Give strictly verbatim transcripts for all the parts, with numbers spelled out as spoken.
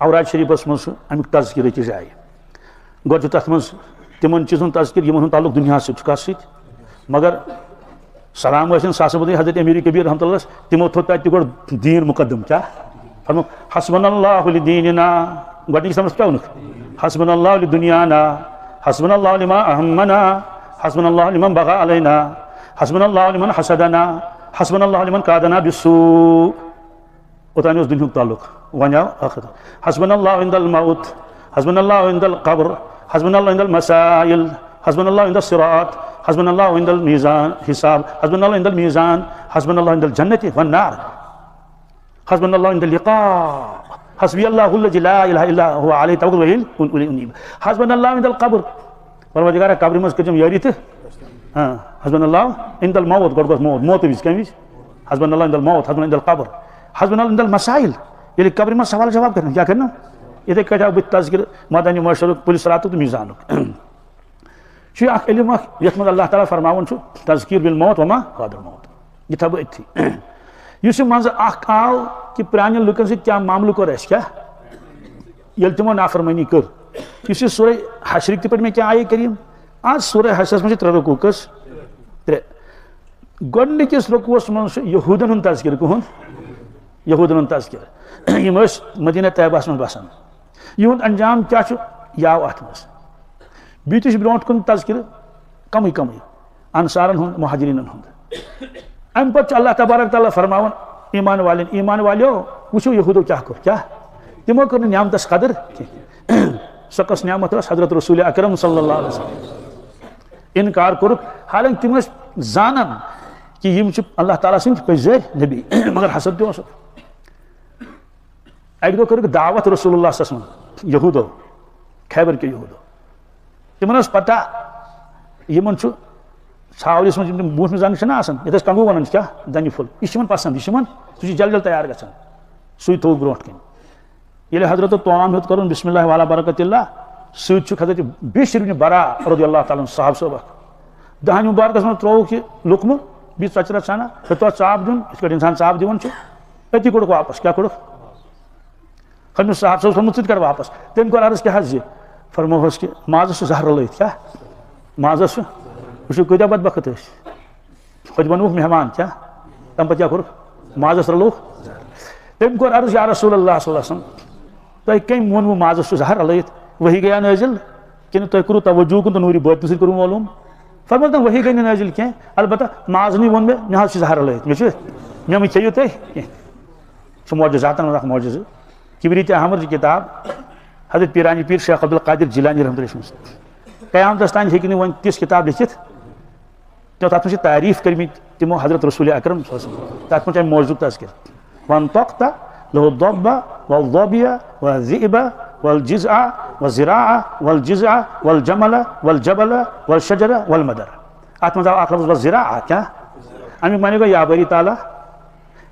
اوراد شریفس منٛز چھُ امیُک تذکرٕ أکِس جایہِ۔ گۄڈٕ چھُ تتھ منٛز تِمن چیٖزن تذکرٕ، یِمن ہُنٛد تعلق دُنیاہس سۭتۍ چھُ، کتھ سۭتۍ؟ مگر سلام ٲسِن، سُہ ہسا ووت حضرت امیر کبیر رحمتہ اللہ، تِمو تھوٚو تتہِ تہِ گۄڈٕ دیٖن مقدم۔ کیٛاہ فرموو؟ حسبنا اللہ لدیننا۔ گۄڈٕنِکِس نمبرس کیٛاہ ووٚنُکھ؟ حسبنا اللہ لدنیانا، حسبنا اللہ لما اہمنا، حسبنا اللہ لمن بغى علینا، حسبنا اللہ لمن حسدنا، حسبنا اللہ لمن کادنا بالسوء۔ اوتام اوس دُنیہُک تعلق، وۄنۍ آو ٲخرت۔ حسبنا اللہ عند الموت، حسبنا اللہ عند القبر، حسبنا اللہ عند المسائل، حسبنا اللہ عند الصراط، حسبنا اللہ عند المیزان، حساب، حسبنا اللہ عند المیزان، حسبنا اللہ عند الجنة والنار، حسبنا اللہ عند اللقاء، حسبی اللہ الذی لا الہ الا هو علیہ توکلت و الیہ انیب، حسبنا اللہ عند القبر، پروردگارا، قبرِ منٛز کٔرۍزٮ۪م یٲری تہٕ، ہاں، حسبنا اللہ عند الموت، گۄڈٕ گوٚژھ موت، موتہٕ وِزِ، کَمہِ وِزِ؟ حسبنا اللہ عند الموت، حسبنا اللہ عند القبر، حسبنا اللہ عند المسائل، ییٚلہِ قبرِ منٛز سوال جواب کَرن، کیٛاہ کَرن؟ یِتھَے کٲٹھۍ آو بٕتھِ تذکرٕ مٲدانِ محشرُک، پُلہِ صراطُک تہٕ میٖزانُک۔ چھُ یہِ اکھ علم اکھ، یتھ منٛز اللہ تعالیٰ فرماوان چھُ، تذکیر بالموت وما بعد الموت۔ یہِ تھاوٕ بہٕ أتھی۔ یُس یہِ منٛزٕ اکھ آو کہِ پرٛانٮ۪ن لُکن سۭتۍ کیٛاہ معاملہٕ کوٚر اَسہِ، کیٛاہ؟ ییٚلہِ تِمو نافرمٲنی کٔر۔ یُس یہِ سورہ حشرٕکۍ تہِ پٔرۍ مےٚ کیٛاہ آیہِ کریم، آز سورہ حشرس منٛز چھِ ترٛےٚ رکوع، کٔژ؟ ترٛےٚ۔ گۄڈٕنِکِس رکوعس منٛز چھُ یہوٗدن ہُنٛد تذکرٕ، کٕہُنٛد؟ یہوٗدن ہُنٛد تذکرٕ۔ یِم ٲسۍ مدینہ طیبہس منٛز بسان۔ یِہُنٛد انجام کیٛاہ چھُ، یہِ آو اتھ منٛز۔ بیٚیہِ تہِ چھُ برونٛٹھ کُن تذکرٕ کمٕے کمٕے انصارن ہُنٛد، مہاجرینن ہُنٛد۔ امہِ پتہٕ چھُ اللہ تبارک تعالیٰ فرماوان ایمان والٮ۪ن، ایمان والیو، وٕچھِو یہوٗدو کیٛاہ کوٚر، کیٛاہ؟ تِمو کٔر نہٕ نعمتس قدر کینٛہہ۔ سۄ کۄس نعمت ٲس؟ حضرت رسول اکرم صلی اللہ علیہ وسلم انکار کوٚرُکھ، حالانکہ تِم ٲسۍ زانان کہِ یِم چھِ اللہ تعالیٰ سٕنٛدۍ پٔزۍ نبی، مگر حسد تہِ اوسُکھ۔ اکہِ دۄہ کٔرٕکھ دعوت رسول اللہ صلی اللہ علیہ وسلم، یہودو، خیبر کیو یہودو۔ تِمن ٲس پتہ، یِمن چھُ ژھاولِس منٛز یِم تِم برونٛٹھمہِ زنٛگہٕ چھِنہ آسان، یتھ أسۍ کنگوٗ ونان چھِ، کیٛاہ؟ دنہِ پھوٚل۔ یہِ چھُ یِمن پسنٛد، یہِ چھُ یِمن، سُہ چھُ جلدی جلدی تیار گژھان۔ سُے تھوٚو برونٛٹھ کَنہِ۔ ییٚلہِ حضرت طعام ہیوٚت کَرُن بسم اللہ وعلیٰ برکت اللہ، سۭتۍ چھُکھ حضرت بشر بن براء رضی اللہ تعالیٰ عنہ، صحابہٕ صٲب اکھ۔ دہن مبارکس منٛز ترٛووُکھ یہِ لقمہٕ، بیٚیہِ ژۄچہِ رژھ ہنا، ہیوٚتُس ژاپ دیُن، یِتھ کٲٹھۍ انسان ژاپ دِوان چھُ۔ أتی کوٚڑُکھ واپس۔ کیٛاہ کوٚڑُکھ؟ خۄدمُت صاحب صٲب فرموو، "ژٕ تہِ کر واپس۔" تٔمۍ کوٚر عرض، "کیٛاہ حظ یہِ؟" فرمووہس کہِ مازس چھُ زہر رلٲیِتھ۔ کیٛاہ؟ مازس چھُ؟ وٕچھِو، کۭتیٛاہ بدبخت ٲسۍ۔ خۄدِ بنووُکھ مہمان، کیٛاہ؟ تَمہِ پتہٕ کیٛاہ کوٚرُکھ؟ مازس رلووُکھ زہر۔ تٔمۍ کوٚر عرض، "یا رسول اللہ صلی اللہ علیہ وسلم، تۄہہِ کٔمۍ ووٚنوٕ مازس چھُ زہر رلٲیِتھ؟ وحی گٔیا نٲزِل کِنہٕ تۄہہِ کوٚروٕ توجہ کُن تہٕ نوٗرِ باطنہٕ سۭتۍ کوٚروٕ معلوم؟" فرموو تٔمۍ، "وحی گٔے نہٕ نٲزِل کینٛہہ، البتہ مازنٕے ووٚن مےٚ، مےٚ حظ چھُ زہر رلٲیِتھ، مےٚ چھُ، مےٚ مہٕ کھیٚیِو تُہۍ کینٛہہ۔" چھُ معجزاتن منٛز اکھ معجزٕ۔ کبریت احمد چھِ کتاب حضرت پیرانی پیر شیخ عبدالقادر جیلانی رحمتہ اللہ علیہ۔ قیامتس تام ہیٚکہِ نہٕ وۄنۍ تِژھ کتاب لیکھِتھ، تہٕ تتھ منٛز چھِ تعریف کٔرمٕتۍ تِمو حضرت رسول اکرم صلی اللہ علیہ وسلم۔ تتھ منٛز چھُ امہِ موضوعُک تذکرٕ۔ وانطقت له الضب والظبي والذئب والجزع والذراع والجزع والجمل والجبل والشجر والمدر۔ اتھ منٛز آو اکھ لفظ والذراع، کیٛاہ؟ امیُک معنی گوٚو، یا باری تعالیٰ،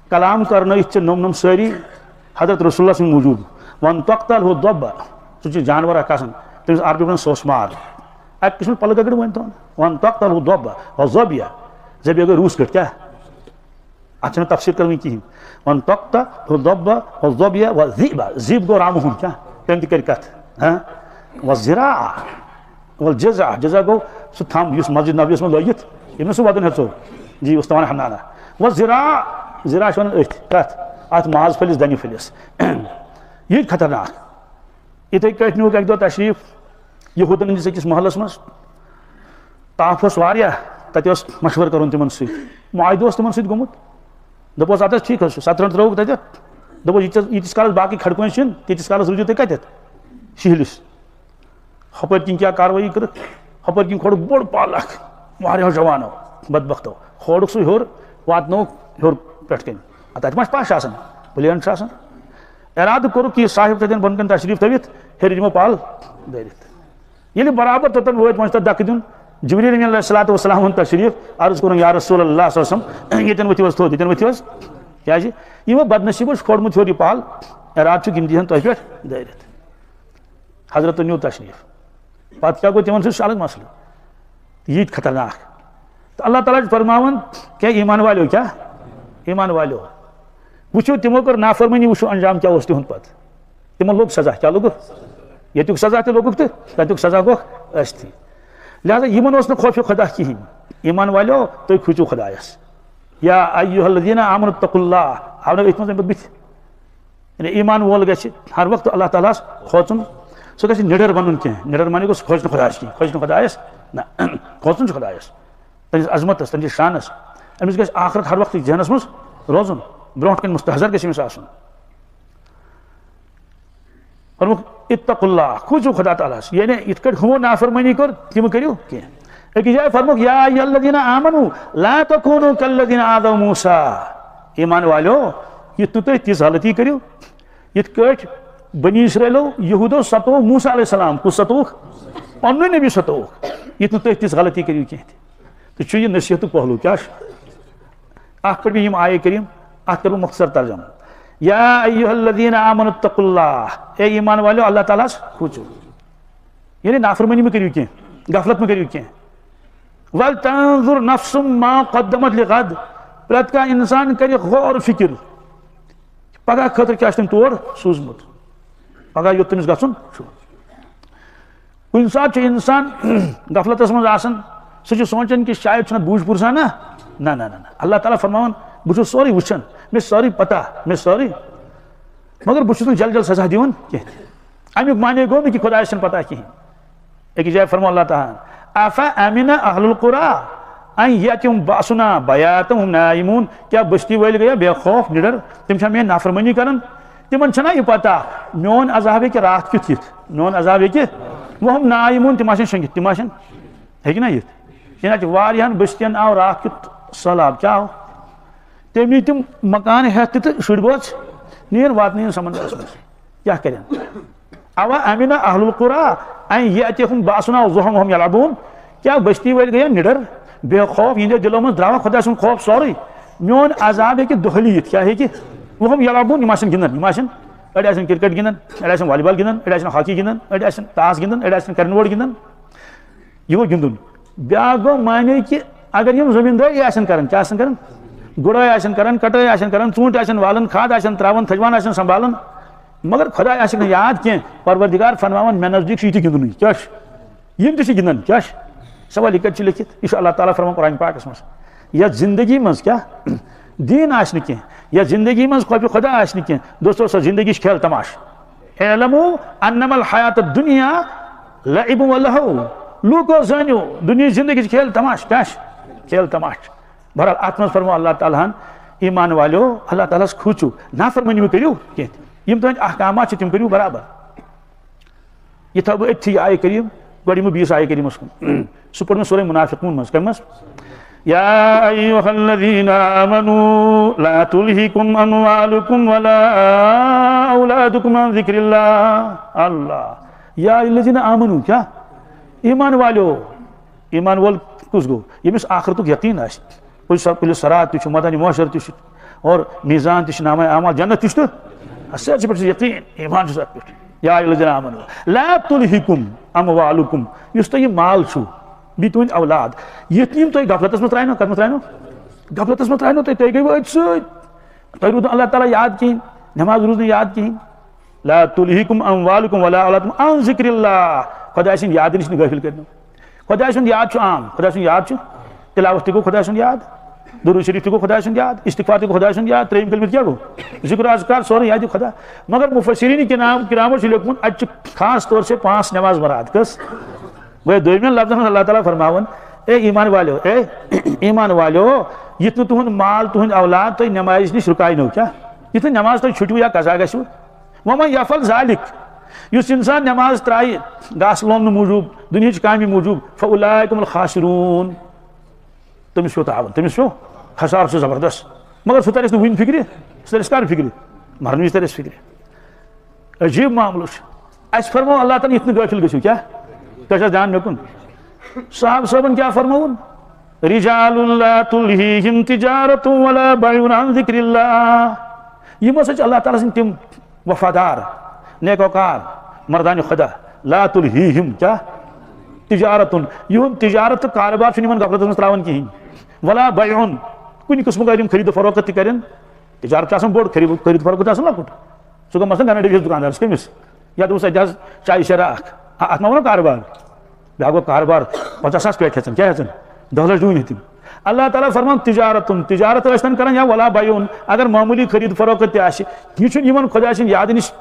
کلام کرنٲیِتھ چھِ نوٚم نوٚم سٲری حضرت رسول اللہ سٕنٛدِ موٗجوٗب۔ وانطقت له الضب، سُہ چھُ جانور اکھ آسان، تٔمِس عربی ونان سوسمار۔ اکہِ قٕسمٕچ پلہٕ گگٕر ؤنۍ تو۔ وانطقت له الضب والظبي، ظبی گوٚو روٗس کٔٹۍ، کیٛاہ؟ اتھ چھنہٕ تفسیٖر کٔرمٕژ کِہیٖنۍ۔ وانطقت له الضب والظبي والذئب، ذئب گوٚو رامہٕ ہُن، کیٛاہ؟ تٔمۍ تہِ کٔرۍ کتھ، ہاں؟ والذراع۔ والجزع، جزع گوٚو سُہ تھم یُس مسجد نبویَس منٛز لٲگِتھ، ییٚمۍ نہٕ سُہ وَدُن ہیوٚت ژوٚل۔ جی، اُستوانِ حنانہ۔ والذراع، ذراع چھِ وَنان أتھۍ، کَتھ؟ اَتھ ماز پھٔلِس، دَنہِ پھٔلِس۔ یہِ تہِ خطرناک۔ یِتھَے کٲٹھۍ نیوٗکھ اَکہِ دۄہ تشریٖف یہوٗدَن ہٕنٛدِس أکِس محلَس منٛز۔ تاپھ اوس واریاہ، تَتہِ اوس مشوَرٕ کَرُن تِمَن سۭتۍ۔ معاہدٕ اوس تِمَن سۭتۍ گوٚمُت۔ دوٚپُس، اَدٕ حظ، ٹھیٖک حظ چھُ، سترٛہن ترٛٲوٕکھ تَتٮ۪تھ۔ دوٚپُس، ییٖتِس، ییٖتِس کالَس باقٕے کھڑکوٗنۍ چھِنہٕ، تیٖتِس کالَس روٗزِو تُہۍ کَتٮ۪تھ؟ شِہلِس۔ ہۄپٲرۍ کِنۍ کیٛاہ کاروٲیی کٔرٕکھ؟ ہۄپٲرۍ کِنۍ کھوٚرُکھ بوٚڑ پل اکھ، واریاہو جوانو، بدبختو۔ کھوڑُکھ سُہ ہیوٚر، واتنووُکھ ہیوٚر پٮ۪ٹھ کِنۍ۔ اَتھ، اَتہِ ما چھِ پَش آسان؟ پٕلین چھُ آسان۔ اِرادٕ کوٚرُکھ کہِ یہِ صاحب چھُ اَتٮ۪ن بۄنہٕ کَنہِ تشریٖف تھٲوِتھ، ہیٚرِ دِمو پل دٲرِتھ۔ ییٚلہِ برابر توٚتَن وٲتۍ، وۄنۍ چھُ تَتھ دَکہٕ دیُن۔ جبریٖل امیٖن علیہ الصلوۃ والسلام ہُنٛد تشریٖف، عرض کوٚرُن، یا رسول اللہ صلی اللہ علیہ وسلم، ییٚتٮ۪ن ؤتھِو حظ تھوٚد، ییٚتٮ۪ن ؤتھِو حظ۔ کیٛازِ؟ یِمو بدنصیٖبو چھُ کھوڑمُت ہیوٚر یہِ پل، اِرادٕ چھُ یِم دِیٖہَن تۄہہِ پٮ۪ٹھ دٲرِتھ۔ حضرت نیوٗ تشریٖف۔ پتہٕ کیٛاہ گوٚو تِمن سۭتۍ؟ چھُ الگ مسلہٕ۔ یہِ تہِ خطرناک۔ تہٕ اللہ تعالیٰ چھُ فرماوان، کیٛاہ ایمان والیو، کیٛاہ؟ ایمان والیو۔ وٕچھِو، تِمو کٔر نافرمٲنی، وٕچھِو انجام کیٛاہ اوس تِہُنٛد پتہٕ۔ تِمن لوٚگ سزا۔ کیٛاہ لوٚگُکھ؟ ییٚتیُک سزا تہِ لوٚگُکھ تہٕ تَتیُک سزا گوٚکھ ٲسۍتھٕے۔ لہذا یِمن اوس نہٕ خوفِ خدا کِہیٖنۍ۔ ایمان والیو، تُہۍ کھوٗژِو خدایس۔ یا ایھا الذین آمنوا اتقوا اللہ۔ آو نہ أتھۍ منٛز اَمہِ پتہٕ بٕتھِ؟ یعنی ایمان وول گژھِ ہر وقتہٕ اللہ تعالیٰ ہس کھوژُن۔ سُہ گژھِ نِڈر بنُن کینٛہہ۔ نِڈر معنی گوٚو سُہ کھوژِ نہٕ خدایس کینٛہہ، کھوژِ نہٕ خدایس، نہ، کھوژُن چھُ خدایس، تٔمِس عظمتس، تٔمِس شانس۔ أمِس گژھِ آخرت ہر وقتہٕ ذہنس منٛز روزُن، برونٛٹھ کنہِ مستحضر گژھِ أمِس آسُن۔ فرمووُکھ، "اتقوا اللہ"، کھوٗژِو خدا تعالیٰ ہس۔ یعنی یِتھ کٲٹھۍ ہُمو نافرمٲنی کٔر، تِم کٔرِو کینٛہہ۔ أکِس جایہِ فرمووُکھ، "یا ایھا الذین آمنوا لا تکونوا کالذین آذوا موسیٰ"۔ ایمان والیو، یِتھ نہٕ تُہۍ تِژھ غلطی کٔرِو، یِتھ کٲٹھۍ بنی اسرائیلو، یہودو ستوو موسیٰ علیہ السلام۔ کُس ستووُکھ؟ پننُے نبی ستووُکھ۔ یِتھ نہٕ تُہۍ تِژھ غلطی کٔرِو کینٛہہ تہِ۔ تہٕ چھُ یہِ نصیحتُک پہلو، کیٛاہ چھُ؟ اَتھ پٮ۪ٹھ بیٚیہِ یِم آیے کریم، اَتھ کَرٕ بہٕ مۄختصر ترجمہٕ۔ یا ایھا الذین آمنوا اتقوا اللہ، اے ایمان والیو، اللہ تعالیٰ ہَس کھوٗژِو۔ یعنی نافرمٲنی مہٕ کٔرِو کینٛہہ، غفلت مہٕ کٔرِو کینٛہہ۔ ولتنظر نفس ما قدمت لغد، پرٛٮ۪تھ کانٛہہ اِنسان کَرِ غور فِکر، پگاہ خٲطرٕ کیٛاہ چھُ تٔمۍ تور سوٗزمُت، پگاہ یوٚت تٔمِس گژھُن چھُ۔ کُنہِ ساتہٕ چھُ اِنسان غفلتس منٛز آسان، سُہ چھُ سونٛچان کہِ شاید چھُنہٕ بوٗج پوٗرسا نا۔ نہ، نہ، نہ، نہ۔ اللہ تعالیٰ فرماوان، "بہٕ چھُس سورُے وٕچھان، مےٚ چھِ سٲرٕے پتہ، مےٚ چھِ سٲرٕے، مگر بہٕ چھُس نہٕ جل جل سزا دِوان کینٛہہ تہِ۔" اَمیُک معنی گوٚو نہٕ کہِ خۄدایَس چھَنہٕ پتہ کِہیٖنۍ۔ أکِس جایہِ فرموو اللہ تعالیٰ ہَن، "افأمن اہل القری ان یأتیہم بأسنا بیاتا وہم نائمون"، کیٛاہ بستی وٲلۍ گٔیا بے خوف، نِڈر؟ تِم چھا میٛٲنۍ نافرمٲنی کران؟ تِمن چھنا یہِ پتہ میون عذاب ہیٚکہِ راتھ کیُتھ یِتھ، میون عذاب ہیٚکہِ، وہم نائمون، تِم آسن شۄنٛگِتھ، تِم آسن، ہیٚکہِ نا یِتھ؟ یہِ نہ چھِ واریاہن بستین آو راتھ کیُتھ سہلاب، کیٛاہ آو؟ تٔمۍ نی تِم مکان ہٮ۪تھ تہِ تہٕ شُرۍ بٲژ نِیَن واتنٲیِن سمندرس منٛز۔ کیٛاہ کرن؟ اوا امن اہل القری ان یأتیہم بأسنا ضحی وہم یلعبون، کیٛاہ بستی وٲلۍ گٔیا نِڈر، بے خوف، یِہنٛدیو دِلو منٛز درٛاوا خۄداے سُنٛد خوف سورُے؟ میون عذاب ہیٚکہِ دۄہلی یِتھ، کیٛاہ ہیٚکہِ؟ وہم یلعبون، یِم آسن گِنٛدان، یِم آسن، أڑۍ آسن کرکٹ گِنٛدان، أڑۍ آسن والی بال گِنٛدان، أڑۍ آسن ہاکی گِنٛدان، أڑۍ آسن تاس گِنٛدان، أڑۍ آسن کیرم بورڈ گِنٛدان۔ یہِ گوٚو گِنٛدُن۔ بیٛاکھ گوٚو معنی کہِ اگر یِم زٔمیٖندٲری آسن کران، کیٛاہ آسن کران؟ گُڈٲے آسن کران، کٹٲے آسن کران، ژوٗنٛٹھۍ آسن والان، کھاد آسن ترٛاوان، تھٔجوان آسن سنبھالان، مگر خۄداے آسٮ۪کھ نہٕ یاد کینٛہہ۔ پروردگار فرماوان، مےٚ نزدیٖک چھُ یہِ تہِ گِنٛدنُے۔ کیٛاہ چھُ؟ یِم تہِ چھِ گِنٛدان۔ کیٛاہ چھُ؟ سوال یہِ کَتہِ چھُ لیٚکھِتھ؟ یہِ چھُ اللہ تعالیٰ فرماوان قرآن پاکَس منٛز۔ یَتھ زِندگی منٛز کیٛاہ؟ دیٖن آسہِ نہٕ کینٛہہ، یَتھ زِندگی منٛز خوفِ خۄدا آسہِ نہٕ کینٛہہ، دوستو، سۄ زِندگی چھِ کھیل تماش۔ اعلموا انما الحیات الدنیا لعب و لہو۔ لوٗکو زٲنِو، دُنیاہٕچ زِندگی چھِ کھیل تماش۔ کیٛاہ چھِ؟ کھیل تماش۔ بہرحال، اَتھ منٛز فرموو اللہ تعالیٰ ہَن، ایمان والیو، اللہ تعالیٰ ہَس کھوٗژِو، نافرمٲنی مہٕ کٔرِو کینٛہہ تہِ۔ یِم تُہٕنٛدۍ احکامات چھِ، تِم کٔرِو برابر۔ یہِ تھاوٕ بہٕ أتھی آیہِ کریم، گۄڈٕ یِمہٕ بیٚیِس آیہِ کریٖمَس کُن۔ سُہ پوٚر مےٚ سورہ منافقون منٛز۔ کَمہِ منٛز؟ یا ایھا الذین آمنوا لا تلہکم اموالکم ولا اولادکم عن ذکر اللہ۔ اللہ۔ یا ایھا الذین آمنوا، کیٛاہ؟ ایمان والیو۔ ایمان وول کُس گوٚو؟ ییٚمِس آخرتُک یقیٖن آسہِ۔ پُلہِ ص-، پُلہِ صراط تہِ چھُ، میدانِ محشر تہِ چھُ، اور میزان تہِ چھُ، نامہ اعمال، جنت تہِ چھُ تہٕ اَتھ سٲرسٕے پٮ۪ٹھ چھُ یقیٖن، ایمان چھُ اَتھ پٮ۪ٹھ۔ یا ایھا الذین آمنوا لا تلہکم اموالکم، یُس تۄہہِ یہِ مال چھُو، بیٚیہِ تُہٕنٛدۍ اولاد، یِتھ یِم تۄہہِ غفلتس منٛز ترٛاونو، کَتھ منٛز ترٛاونو؟ غفلتس منٛز ترٛاونو تۄہہِ، تۄہہِ گٔیوٕ أتھۍ سۭتۍ۔ تۄہہِ روٗد نہٕ اللہ تعالیٰ یاد کِہیٖنۍ، نماز روٗز نہٕ یاد کِہیٖنۍ۔ لا تلہکم اموالکم ولا اولادکم عن ذکر اللہ، خۄداے سٕنٛدِ یادٕ نِش نہٕ غٲفِل کٔرِو۔ خۄداے سُنٛد یاد چھُ عام، خۄداے سُنٛد یاد چھُ، تلاوت تہِ گوٚو خۄداے سُنٛد یاد، درود شریف تہِ گوٚو خۄداے سُنٛد یاد، استغفار تہِ گوٚو خۄداے سُنٛد یاد، ترٛیٚیِم کلمہٕ تہِ کیٛاہ گوٚو؟ ذکر و اذکار، سورُے یادِ خۄدا۔ مگر مفسرین کرام، کرامو چھُ لیوٚکھمُت، اَتہِ چھُ خاص طور سے پانٛژھ نماز مراد۔ کٔژ؟ گویا دوٚیمٮ۪ن لفظن منٛز اللہ تعالیٰ فرماوان، اے ایمان والیو، اے ایمان والیو، یُتھ نہٕ تُہُنٛد مال، تُہُنٛد اولاد تۄہہِ نمازِ نِش رُکاینو۔ کیٛاہ؟ یُتھ نہٕ نماز تۄہہِ چھُٹِو یا قضا گژھِو۔ ومن یفعل ذلک، یُس انسان نماز ترایہِ گاسہٕ لوننہٕ موٗجوٗب، دُنیہٕچ کامہِ موٗجوٗب، فاولئک هم الخاسرون، تٔمِس پیوٚو تاوان، تٔمِس پیوٚو خسارٕ چھُ زبردست۔ مگر سُہ ترِ اَسہِ نہٕ وُنہِ فِکرِ، سُہ ترِ اَسہِ کر فِکرِ؟ مرنہٕ وِزِ ترِ اَسہِ فِکرِ۔ عجیٖب معاملہٕ چھُ۔ اَسہِ فرموو اللہ تعالیٰ ہن یُتھ نہٕ غٲفِل گٔژھِو، کیٛاہ؟ تۄہہِ چھا دھیان مےٚ کُن؟ صحابہٕ صٲبن کیٛاہ فرمووُن؟ رجال لا تلہیہم تجارت ولا بیع عن ذکر اللہ۔ یِم ہسا چھِ اللہ تعالیٰ سٕنٛدۍ تِم وفادار، نیکوکار، مردان خدا۔ لا تلہیہم، کیٛاہ؟ تجارتن۔ یِہُنٛد تجارت تہٕ کارٕبار چھُنہٕ یِمن غفلتس منٛز ترٛاوان کِہیٖنۍ۔ ولا بیع، کُنہِ قٕسمُک اگر یِم خرید و فروخت تہِ کرن، تجارت چھِ آسان بوٚڑ، خرید، خرید فروخت چھِ آسان لۄکُٹ۔ سُہ گوٚو مثلاً گنڈٕ ڈٔبِس دُکاندارَس کٔمِس؟ یا دوٚپُس، اَتہِ حظ چایہِ شیرا اَکھ۔ آ، اَتھ ما وَنو کارٕبار؟ بیٛاکھ گوٚو کارٕبار، پنٛژاہ ساس پٮ۪ٹھ ہٮ۪ژٕن، کیٛاہ ہٮ۪ژٕن؟ دَہ لَچھ ڈوٗنۍ ہیٚتِن۔ اللہ تعالیٰ فرمان، تجارتُن، تجارت ٲسۍتَن کران یا ولا بیعُن، اگر معموٗلی خریٖد فروخت تہِ آسہِ، یہِ چھُنہٕ یِمَن خۄداے سٕنٛدِ یادٕ نِش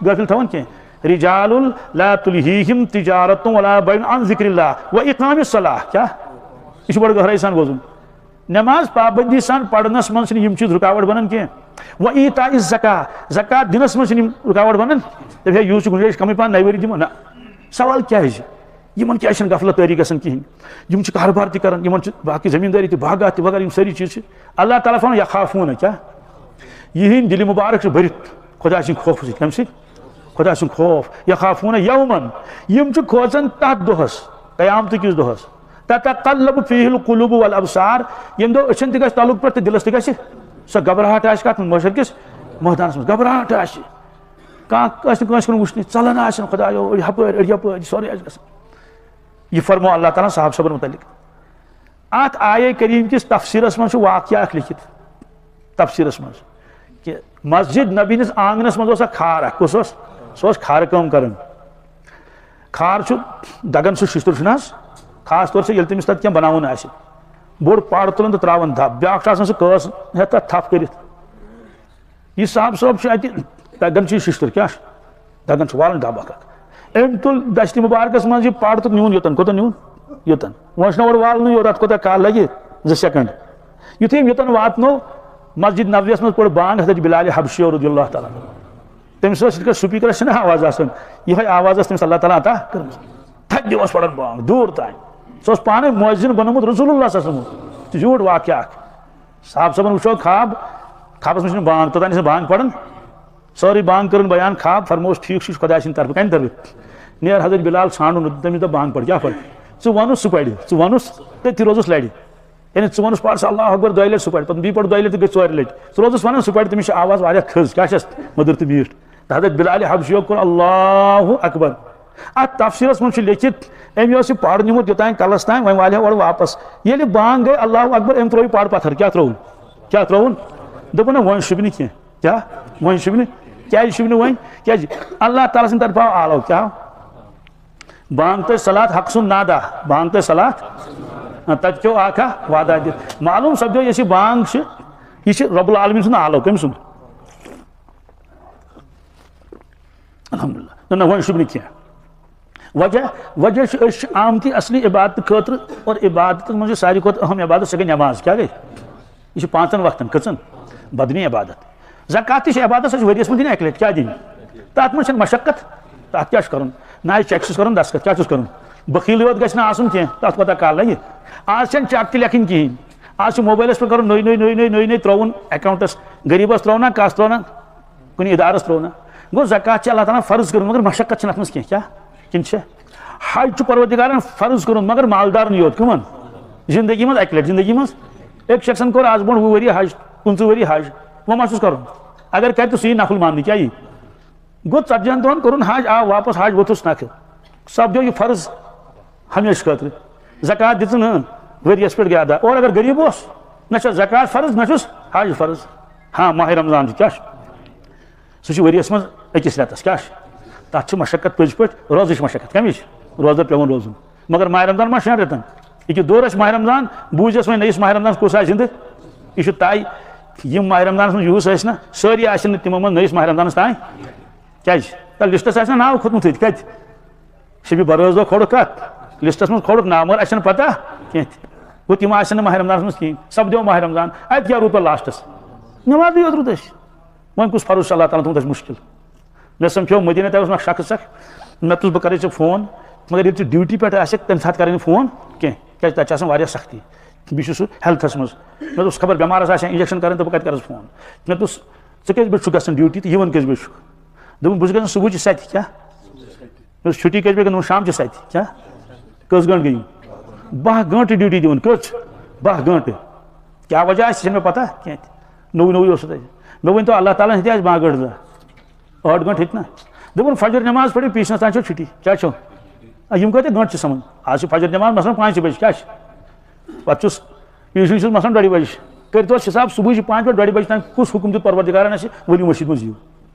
غٲفِل تھاوان کینٛہہ۔ رجال لا تلہیہم تجارت ولا بیع عن ذکر اللہ و اقام الصلاۃ۔ کیٛاہ؟ یہِ چھُ بڑٕ گہرٲیی سان بوزُن۔ نماز پابندی سان پرنس منٛز چھِنہٕ یِم چیٖز رُکاوٹ بنان کینٛہہ۔ و ایتاء الزکاۃ، زکوٰۃ دِنس منٛز چھِنہٕ یِم رُکاوٹ بنان۔ دَپہِ ہے، یوٗت چھُ گُنجٲیِش، کمٕے پہن نَیہِ ؤری دِمو۔ نہ، سوال کیٛازِ؟ یِمن کیٛازِ چھِنہٕ غفلت طٲری گژھان کِہیٖنۍ؟ یِم چھِ کارٕبار تہِ کران، یِمن چھِ باقٕے زٔمیٖندٲری تہِ، باغات تہِ وغیرہ، یِم سٲری چیٖز چھِ۔ اللہ تعالیٰ فرماوان، یخافون، کیٛاہ؟ یِہِنٛدۍ دِلہِ مُبارک چھِ بٔرِتھ خۄداے سٕنٛدِ خوفہٕ سۭتۍ۔ کَمہِ سۭتۍ؟ خۄداے سُنٛد خوف۔ یخافون یومن، یِم چھِ کھوژان تَتھ دۄہَس، قیامتہٕ کِس دۄہَس۔ تتقلب فیہ القلوب والابصار، ییٚمہِ دۄہ أچھن تہِ گژھِ تَلُک پٮ۪ٹھ تہٕ دِلس تہِ گژھِ سۄ گھبراہٹ آسہِ کَتھ منٛز؟ محشر کِس مٲدانَس منٛز گھبراہٹ آسہِ۔ کانٛہہ آسہِ نہٕ کٲنٛسہِ کُن وٕچھنٕے، ژَلان آسن خۄدایو، أڑۍ ہُپٲرۍ، أڑۍ یَپٲرۍ، سورُے آسہِ گژھان۔ یہِ فرموو اللہ تعالیٰ ہن صحابہٕ صٲبن مُتعلق۔ اَتھ آیے کریٖم کِس تفسیٖرس منٛز چھُ واقعہ اکھ لیکھِتھ، تفسیٖرس منٛز، کہِ مسجد نبی ہٕنٛدِس آنگنس منٛز اوس اکھ کھار اکھ۔ کُس اوس؟ سُہ اوس کھارٕ کٲم کران۔ کھار چھُ دگان سُہ شِشتُر چھُنہٕ حظ، خاص طور چھُ ییٚلہِ تٔمِس تتھ کینٛہہ بناوُن آسہِ، بوٚڑ پڑ تُلان تہٕ تراوان دب، بیٛاکھ چھُ آسان سُہ کٲژ ہٮ۪تھ تتھ تھپھ کٔرِتھ۔ یہِ صاحب صٲب چھُ اَتہِ دگان چھُ یہِ شِشتُر، کیٛاہ چھُ؟ دگان چھُ، والان دب اکھ اکھ۔ أمۍ تُل دستہِ مُبارکس منٛز یہِ پڑ تہٕ نیوٗن یوٚتن۔ کوٚتن نیوٗن؟ یوٚتن۔ وۄنۍ چھُنہ اورٕ والنٕے یوت، اَتھ کوٗتاہ کال لگہِ؟ زٕ سیکنڈ۔ یُتھُے أمۍ یوٚتن واتنو، مسجد نبویَس منٛز پٔر بانگ حضرت بلال حبشی رضی اللہ تعالیٰ عنہ۔ تٔمِس ٲس یِتھ کٔنۍ سپیکرس چھِنہ آواز آسان، یِہوٚے آواز ٲس تٔمِس اللہ تعالیٰ عطا کٔرمٕژ۔ تھدِ اوس پران بانگ دوٗر تام۔ سُہ اوس پانے مؤذن بنومُت رسول اللہ صلی اللہ علیہ وسلم۔ تہٕ زیوٗٹھ واقعہ اکھ۔ صاحب صٲبن وٕچھو خواب، خوابس منٛز چھِنہٕ بانگ، توٚتام ٲسۍ نہٕ بانگ پران۔ سٲرٕے بانگ کٔرٕن بیان، خواب فرمووُس، ٹھیٖک چھُ، یہِ چھُ خۄداے سٕنٛدِ طرفہٕ۔ کَمہِ طرفہٕ؟ نیر حضرت بلال ژھانٛڈُن، تٔمِس دوٚپ، بانگ پَر، کیٛاہ پَر؟ ژٕ وَنُس، سُہ پَرِ، ژٕ وَنُس، تٔتھی روزُس لَرِ۔ یعنی ژٕ وَنُس، پَر سا اللہ اکبر دۄیہِ لَٹہِ، سُہ پَرِ، پَتہٕ بیٚیہِ پَر دۄیہِ لَٹہِ تہٕ گٔے ژورِ لَٹہِ۔ ژٕ روزُس وَنان، سُہ پَرِ، تٔمِس چھِ آواز واریاہ تھٔز، کیٛاہ چھَس؟ مٔدٕر تہٕ میٖٹھ۔ تہٕ حضرت بلال حبشیو کوٚر اللہ اکبر۔ اَتھ تفسیٖرَس منٛز چھُ لیکھِتھ، أمۍ اوس یہِ پَر نیوٗمُت یوٚتام کَلَس تام، وۄنۍ والہِ ہا اورٕ واپَس۔ ییٚلہِ بانگ گٔے، اللہ اکبر، أمۍ ترٛوو یہِ پَر پَتھر۔ کیٛاہ ترٛووُن؟ کیٛاہ ترٛووُن؟ دوٚپُن، نہ، وۄنۍ شوٗبہِ نہٕ کینٛہہ۔ کیٛاہ؟ وۄنۍ شوٗبہِ نہٕ۔ کیٛازِ شوٗبہِ نہٕ وۄنۍ؟ کیٛازِ؟ اللہ تعالیٰ سٕنٛدِ طرفہٕ آو آلو۔ کیٛاہ آو؟ بانگ تہٕ صلات حق سُنٛد نادا۔ بانگ تہٕ صلات۔ ہاں، تَتہِ کیٛاہ آکھا وعدہ دِتھ۔ معلوم سپدیو، یۄس یہِ بانگ چھِ، یہِ چھِ رب العالمین سُنٛد آلو۔ کٔمۍ سُنٛد؟ الحمدللہ۔ نہ، نہ، وۄنۍ شوٗبہِ نہٕ کینٛہہ۔ وجہ، وجہ چھُ، أسۍ چھِ آمتی اصلی عبادت خٲطرٕ، اور عبادتس منٛز چھِ ساروی کھۄتہٕ اہم عبادت، سۄ گٔے نٮ۪ماز۔ کیٛاہ گٔے؟ یہِ چھِ پانٛژن وقتن۔ کٔژن؟ بدنی عبادت۔ زکوٰۃ تہِ چھِ عبادت، سۄ چھِ ؤریَس منٛز دِنۍ اَکہِ لَٹہِ۔ کیٛاہ دِنۍ؟ تَتھ منٛز چھَنہٕ مشقت۔ تَتھ کیٛاہ چھُ کَرُن؟ نہ، یہِ چیک چھُس کَرُن دستخط، کیٛاہ چھُس کَرُن؟ بخیٖلٕے یوت گژھِ نہٕ آسُن کینٛہہ، تَتھ کوٗتاہ کال لَگہِ؟ آز چھَنہٕ چیک تہِ لیکھٕنۍ کِہیٖنۍ۔ آز چھُ موبایلَس پٮ۪ٹھ کَرُن نٔے، نٔے، نٔے، نٔے، نٔے، نٔے ترٛاوُن اٮ۪کاوُنٛٹَس۔ غریٖبَس ترٛاونا، کَس ترٛاونا؟ کُنہِ ادارس ترٛوو نا۔ گوٚو، زکوٰۃ چھِ اللہ تعالیٰ ہن فرض کٔرمٕژ، مگر مشقت چھِنہٕ اَتھ منٛز کینٛہہ۔ کیٛاہ؟ کِنہٕ چھِ؟ حج چھُ پروردگارن فرض کوٚرمُت، مگر مالدارن یوت۔ کٕمن؟ زندگی منٛز اَکہِ لٹہِ، زندگی منٛز۔ أکۍ شخصن کوٚر آز برونٛٹھ وُہ ؤری حج، پٕنٛژٕہ ؤری حج، وۄنۍ ما چھُس کرُن؟ اگر کرِ تہٕ سُہ یی نفل ماننہٕ۔ کیٛاہ یی؟ گوٚو، ژتجی ہن دۄہن کوٚرُن حج، آو واپس حج، ووٚتھُس نکھٕ۔ سپدیو یہِ فرض۔ ہمیشہٕ خٲطرٕ۔ زکوٰۃ دِژٕن، ہٕن، ؤریَس پٮ۪ٹھ گٔے ادا۔ اور اگر غریٖب اوس، نہ چھُ زکوٰۃ فرض، نہ چھُس حج فرض۔ ہاں، ماہِ رمضان چھُ، کیٛاہ چھُ؟ سُہ چھُ ؤریَس منٛز أکِس رٮ۪تَس۔ کیٛاہ چھُ؟ تَتھ چھِ مشقت پٔزۍ پٲٹھۍ، روزٕچ مشقت۔ کَمِچ؟ روزدَر پٮ۪وان روزُن۔ مگر ماہِ رمضان ما شٮ۪ن رٮ۪تَن؟ یہِ کہِ دورَس ماہِ رمضان، بوٗزِس وۄنۍ نٔیِس ماہِ رمضانَس کُس آسہِ زِندٕ؟ یہِ چھُ طے، یِم ماہِ رمضانَس منٛز یوٗس ٲسۍ نہ، سٲری آسن نہٕ تِمو منٛز نٔیِس ماہِ رمضانَس تام۔ کیٛازِ؟ تَتھ لِسٹَس آسہِ نہ ناو کھوٚتمُت أتھۍ۔ کَتہِ؟ شبِ براعوٗ دۄہ کھولُکھ کَتھ لِسٹَس منٛز، کھولُکھ ناو، مگر اَسہِ چھَنہٕ پَتہ کینٛہہ تہِ۔ گوٚو، تِم آسَن نہٕ ماہِ رمضانَس منٛز کِہیٖنۍ، سَپدیو ماہِ رمضان، اَتہِ کیٛاہ روٗد پَتہٕ لاسٹَس؟ نٮ۪مازٕے یوت روٗد اَسہِ۔ وۄنۍ کُس فرض چھُ اللہ تعالیٰ ہَن تھوٚمُت اَسہِ مُشکِل؟ مےٚ سَمکھیو مدیٖنہ تہِ اوس مےٚ اَکھ شخص اَکھ، مےٚ دوٚپُس، بہٕ کَرَے ژےٚ فون، مگر ییٚلہِ ژٕ ڈیوٹی پٮ۪ٹھ آسَکھ، تَمہِ ساتہٕ کَرَے نہٕ فون کینٛہہ، کیٛازِ تَتہِ چھِ آسان واریاہ سختی۔ بیٚیہِ چھُ سُہ ہیلتھَس منٛز۔ مےٚ دوٚپُس، خبر بٮ۪مارَس آسہِ ہا اِنجَکشَن کَرٕنۍ، تہٕ بہٕ کَتہِ کَرَس فون؟ مےٚ دوٚپُس، ژٕ کٔژِ بَجہِ چھُکھ گژھان ڈیوٹی تہٕ یِوان کٔژِ بَجہِ چھُکھ؟ دوٚپُن، بہٕ چھُس گژھان صُبحٕچہِ سَتہِ۔ کیٛاہ؟ مےٚ دوٚپُس، چھُٹی کٔژِ بَجہِ گٔے؟ دوٚپُن، شامچہِ سَتہِ۔ کیٛاہ؟ کٔژ گٲنٛٹہٕ گٔے؟ باہ گٲنٛٹہٕ ڈیوٹی دِوان۔ کٔژ؟ باہ گٲنٛٹہٕ۔ کیٛاہ وجہ آسہِ، یہِ چھَنہٕ مےٚ پَتہ کینٛہہ تہِ۔ نوٚوُے نوٚوُے اوس سُہ تَتہِ۔ مےٚ ؤنۍ تو، اللہ تعالیٰ ہَن ہیٚتہِ آسہِ باہ گٲنٛٹہٕ زٕ، ٲٹھ گٲنٛٹہٕ ہیٚتہِ نہ؟ دوٚپُن، فجر نٮ۪ماز پٔرِو، پیٖسنَس تام چھو چھُٹی۔ کیٛاہ چھو؟ آ، یِم کۭتیٛاہ گٲنٛٹہٕ چھِ سَمان؟ آز چھِ فجر نٮ۪ماز مثلاً پانٛژِ بَجہِ۔ کیٛاہ چھِ؟ پَتہٕ چھُس، پیٖسنٕے چھُس مثلاً ڈۄڈِ بَجہِ۔ کٔرۍتو حظ حِساب، صُبحٕچہِ پانٛژِ پٮ۪ٹھ ڈۄڈِ بَجہِ تام کُس حُکُم دیُت پروردگارَن اَسہِ، ؤلِو مٔشیٖد منٛز یِیِو؟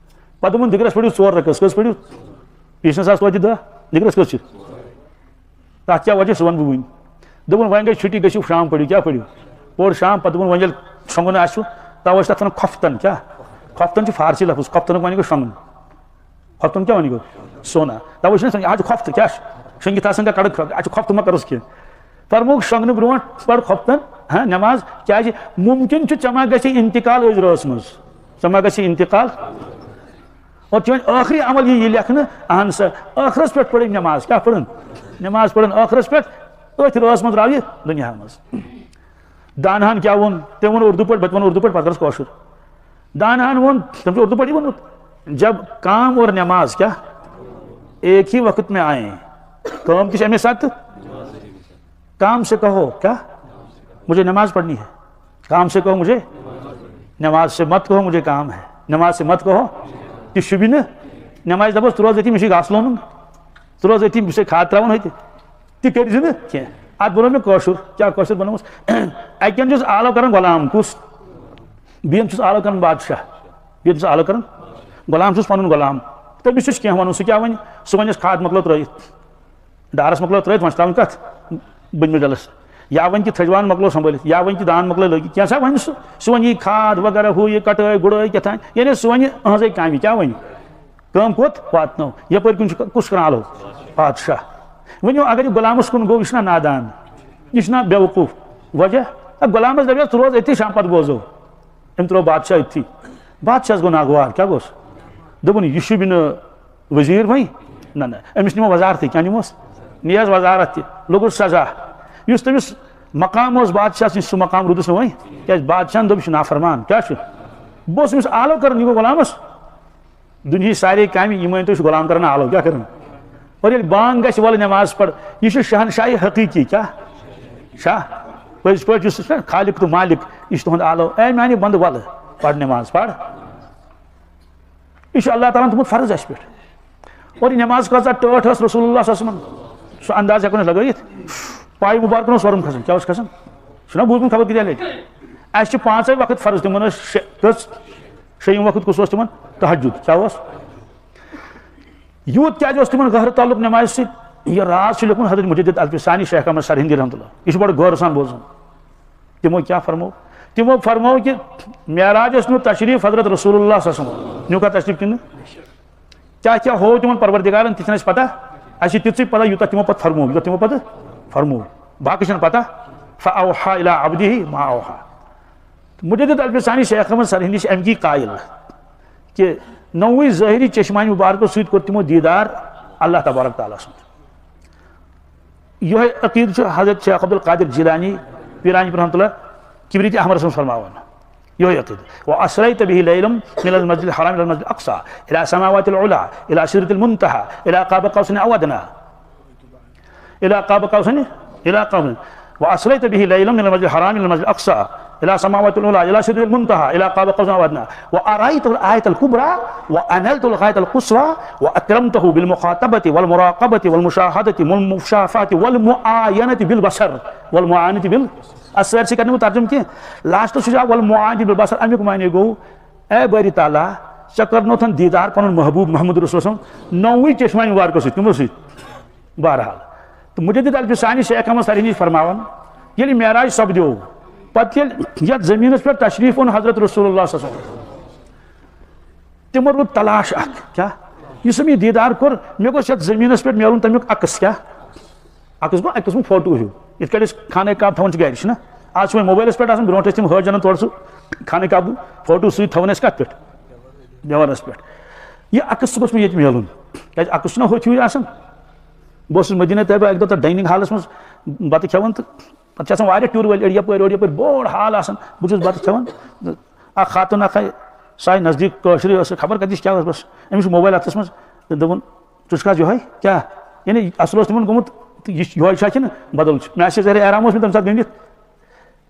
پتہٕ دوٚپُن، دِگرس پٔرِو ژور رکعت۔ کٔژ پٔرِو؟ یہِ چھِنہٕ ساس توتہِ دَہ۔ دِگرس کٔژ چھِ؟ تَتھ کیٛاہ وجہ، سُہ وَنہٕ بہٕ وٕنۍ۔ دوٚپُن، وۄنۍ گٔے چھُٹی، گٔژھِو شام پٔرِو۔ کیٛاہ پٔرِو؟ پوٚر شام۔ پتہٕ دوٚپُن، وۄنۍ ییٚلہِ شۄنٛگُن آسِوٕ، تَوَے چھِ تَتھ وَنان خۄفتن۔ کیٛاہ؟ خۄفتن چھُ فارسی لفظ، خۄفتنُک معنی گوٚو شۄنٛگُن۔ خۄفتن کیٛاہ وَنہِ گوٚو؟ سونا۔ تَوَے چھِنہٕ شۄنٛگِتھ، آز چھُ خۄفتہٕ، کیٛاہ چھُ؟ شۄنٛگِتھ آسان کانٛہہ کڑکھ، اَتھ چھُ خۄفتہٕ ما کَرُس کینٛہہ؟ فرمووُکھ، شۄنٛگنہٕ برونٛٹھ پَر خۄفتن، ہاں، نٮ۪ماز، کیٛازِ مُمکِن چھُ ژےٚ ما گژھِ انتقال أزۍ رٲژ منٛز، ژےٚ ما گژھِ انتقال۔ اور چٲنۍ ٲخری عمل یی یہِ لیکھنہٕ، اہن سا، ٲخرس پٮ۪ٹھ پٔرٕن نٮ۪ماز۔ کیٛاہ پٔرٕن؟ نٮ۪ماز پٔرٕن ٲخرس پٮ۪ٹھ، أتھۍ رٲژ منٛز درٛاو یہِ دُنیاہس منٛز۔ دانہن کیٛاہ ووٚن؟ تٔمۍ ووٚن اردو پٲٹھۍ، بہٕ تہِ وَنہٕ اردو پٲٹھۍ، پتہٕ کَرس کٲشُر۔ دانہن ووٚن، تٔمۍ چھُ اردو پٲٹھی ووٚنمُت، جب کام اور نماز کیا ایک ہی وقت میں آئیں، کام کس اہمیت ساتھ؟ کام سے کہو کیا مجھے نماز پڑھنی ہے، کام سے کہو مجھے، نماز سے مت کہو مجھے کام ہے، نماز سے مت کہو تہِ شوٗبہِ نہٕ۔ نمازِ دَپوس، ژٕ روز أتی، مےٚ چھُے گاسہٕ لونُن، ژٕ روز أتی، بہٕ چھُسے کھاد ترٛاوان ہوٚتہِ، تہِ کٔرۍ زِ نہٕ کینٛہہ۔ اَتھ بَنوو مےٚ کٲشُر، کیٛاہ کٲشُر بَنووُس؟ اَکہِ اَندٕ چھُس آلو کَران غلام، کُس؟ بیٚیہِ اَندٕ چھُس آلو کَران بادشاہ، بیٚیہِ اَندٕ چھُس آلو کَران غلام، چھُس پَنُن غلام۔ تٔمِس چھُس کینٛہہ وَنُن، سُہ کیٛاہ وَنہِ؟ سُہ وَنٮ۪س، کھاد مۄکلٲو ترٛٲیِتھ، ڈارَس مۄکلٲو ترٛٲیِتھ، وۄنۍ چھِ ترٛاوٕنۍ کَتھ؟ بٔنمِس ڈَلَس۔ یا وۄنۍ کہِ تھٔج وان مۄکلو سنبھٲلِتھ، یا وۄنۍ کہِ دان مۄکلٲے لٲگِتھ، کینٛہہ سا وَنہِ سُہ، سُہ وَنہِ یی کھاد وغیرہ، ہُہ یہِ کَٹٲے گُڑٲے کیٛاہ تام، یعنی سُہ وَنہِ أہٕنٛزٕے کامہِ، کیٛاہ وَنہِ؟ کٲم کوٚت واتنٲو؟ یَپٲرۍ کُن چھُ کُس کران آلو؟ بادشاہ۔ وۄنۍ اگر یہِ غلامَس کُن گوٚو، یہِ چھُنہ نادان، یہِ چھُنہ بیوقوٗف؟ وجہ، اے، غلامَس دَپیٛاس، ژٕ روز أتھی، شام پَتہٕ بوزو۔ أمۍ ترٛوو بادشاہ أتھی۔ بادشاہَس گوٚو ناگوار، کیٛاہ گوٚس؟ دوٚپُن، یہِ شوٗبہِ نہٕ وزیٖر وۄنۍ؟ نہ، نہ، أمِس نِمو وزارتٕے، کیٛاہ نِموس؟ نِیَس وزارت تہِ، لوٚگُس سزا۔ یُس تٔمِس مقام اوس بادشاہ سٕنٛدِ، سُہ مقام روٗدُس نہٕ وۄنۍ، کیٛازِ بادشاہَن دوٚپ، یہِ چھُ نافرمان۔ کیٛاہ چھُ؟ بہٕ اوسُس أمِس آلو کَران، یہِ گوٚو غلامَس۔ دُنہِچ سارے کامہِ، یہِ مٲنۍ تو، یہِ چھُ غلام کَران آلو، کیٛاہ کَران؟ اور ییٚلہِ بانٛگ گژھِ، وَلہٕ نٮ۪ماز پَر، یہِ چھُ شہنشاہی حقیٖقی، کیٛاہ؟ شاہ، پٔزۍ پٲٹھۍ یُس چھُ خالق تہٕ مالک، یہِ چھُ تُہُنٛد آلو۔ اے میٛانہِ بنٛدٕ، وَلہٕ، پَر نٮ۪ماز، پَر۔ یہِ چھُ اللہ تعالیٰ ہَن تھوٚمُت فرض اَسہِ پٮ۪ٹھ۔ اور یہِ نٮ۪ماز کۭژاہ ٹٲٹھ ٲس رسول اللہ صلی اللہ علیہ وسلم، سُہ انداز ہٮ۪کو نہٕ أسۍ لگٲیِتھ۔ پایہِ مُبارکَن اوس وَرُم کھسان۔ کیٛاہ اوس کھسان؟ چھُنہ بوٗزمُت خبر کۭتیٛاہ لَٹہِ؟ اَسہِ چھِ پانٛژَے وقت فرض، تِمَن ٲس شےٚ، کٔژ؟ شیٚیِم وقت کُس اوس تِمَن؟ تہجد۔ کیٛاہ اوس؟ یوٗت کیٛازِ اوس تِمَن گہرٕ تعلق نٮ۪مازِ سۭتۍ؟ یہِ راز چھُ لیوٚکھمُت حضرت مجدد الفسانی شیخ احمد سرہندی رحمتہ اللہ۔ یہِ چھُ بڑٕ غورٕ سان بوزُن۔ تِمو کیٛاہ فرموو؟ تِمو فرموو کہِ معراج اوس نیوٗ تشریٖف حضرت رسول اللہ صلی اللہ علیہ وسلم۔ نیوٗکھا تشریٖف کِنہٕ؟ کیٛاہ کیٛاہ ہوو تِمن پروردگارن، تہِ چھِنہٕ اَسہِ پتہ۔ اَسہِ چھِ تِژٕے پتہ، یوٗتاہ تِمو پتہٕ فرموو، یوٗتاہ تِمو پتہٕ فرموو۔ باقٕے چھَنہٕ پتہ۔ فَأَوْحَىٰ إِلَىٰ عَبْدِهِ مَا أَوْحَىٰ۔ مجدد الفسانی شیخ احمد سرہندی چھِ اَمہِ کی قایل کہِ نوٚوُے ظٲہری چشمانِ مبارکو سۭتۍ کوٚر تِمو دیٖدار اللہ تبارک تعالیٰ سُنٛد۔ یِہوٚے عقیٖدٕ چھُ حضرت شیخ عبدالقادر جیلانی پیٖرانی رحمتہ اللہ کبریت احمرس منٛز فرماوان۔ یِہوٚے عقیٖدٕ۔ وَأَسْرَيْتَ بِهِ لَيْلًا مِنَ الْمَسْجِدِ الْحَرَامِ إِلَى الْمَسْجِدِ الْأَقْصَىٰ إِلَى السَّمَاوَاتِ الْعُلَىٰ إِلَى سِدْرَةِ الْمُنتَهَىٰ إِلَى قَابِ قَوْسَيْنِ أَوْ أَدْنَىٰ إِلَى قَابِ قَوْسَيْنِ، إِلَى قَابِ، وَأَسْرَيْتَ بِهِ لَيْلًا مِنَ الْمَسْجِدِ الْحَرَامِ إِلَى الْمَسْجِدِ الْأَقْصَىٰ إِلَى السَّمَاوَاتِ الْعُلَىٰ إِلَى سِدْرَةِ الْمُنتَهَىٰ إِلَى قَابِ قَوْسَيْنِ أَوْ أَدْنَىٰ وَأَرَيْتَهُ الْآيَةَ الْكُبْرَىٰ وَأَنَلْتَهُ الْغَايَةَ الْقُصْوَىٰ وَأَكْرَمْتَهُ بِالْمُخَاطَبَةِ وَالْمُرَاقَبَةِ وَالْمُشَاهَدَةِ وَالْمُشَافَةِ وَالْمُعَايَنَةِ بِالْبَصَرِ وَالْمُعَايَنَةِ بِال-، اَتھ سٲرسٕے کَرِ نہٕ بہٕ ترجمہٕ کینٛہہ۔ لاسٹَس چھُ جواب وَالْمُعَايَنَةِ بِالْبَصَرِ، اَمیُک معنی گوٚو، اے بٲری تعالیٰ، ژےٚ کَرنوتھَن دیٖدار پَنُن محبوٗب محمد رسول صلی اللہ علیہ وسلم نوٚوُے چشمہ مبارکَس سۭتۍ، کٕمو سۭتۍ؟ بہرحال، تہٕ مجدد الفسانی شیخ احمد سرہندی چھِ فرماوان، ییٚلہِ معراج سپدیو، پتہٕ ییٚلہِ یتھ زمینس پٮ۪ٹھ تشریف اوٚن حضرت رسول اللہ صلی اللہ علیہ وسلم، تِمن روٗد تلاش اکھ، کیٛاہ؟ یُس أمۍ یہِ دیٖدار کوٚر، مےٚ گوٚژھ یتھ زمینس پٮ۪ٹھ میلُن تمیُک عکس، کیٛاہ؟ عکس گوٚو اکہِ قٕسمُک فوٹو ہیوٗ، یِتھ کٲٹھۍ أسۍ خانہ کعبہ تھاوان چھِ گرِ، چھِنہ؟ آز چھِ وۄنۍ موبایلس پٮ۪ٹھ آسان، برونٛٹھ ٲسۍ تِم حٲج انان تورٕ سُہ خانہ کعبہٕ فوٹو سۭتۍ تھاوان ٲسۍ کتھ پٮ۪ٹھ؟ دیوارس پٮ۪ٹھ۔ یہِ عکس گوٚژھ مےٚ ییٚتہِ میلُن، کیٛازِ عکس چھُنہ ہوٚتھ ہیوٗ آسان۔ بہٕ اوسُس مدینہ طیبہ اَکہِ دۄہ تَتھ ڈایننگ ہالَس منٛز بَتہٕ کھٮ۪وان، تہٕ پَتہٕ چھِ آسان واریاہ ٹیوٗر وٲلۍ أڑۍ یَپٲرۍ، أڑۍ یَپٲرۍ، بوٚڑ ہال آسان۔ بہٕ چھُس بَتہٕ کھٮ۪وان، تہٕ اَکھ خاتوٗن اَکھ آے، سۄ آے نزدیٖک، کٲشرٕے ٲس، خبر کَتِچ کیٛاہ ٲس، بَس أمِس چھُ موبایل اَتھَس منٛز، تہٕ دوٚپُن، "ژٕ چھُکھ حظ یِہوٚے کیٛاہ؟" یعنی اَصٕل اوس تِمَن گوٚمُت، تہٕ یہِ چھُ یِہوٚے چھا کِنہٕ بدل چھُ؟ مےٚ آسہِ ہے ظٲہِر احرام اوس مےٚ تَمہِ ساتہٕ گٔنٛڈِتھ،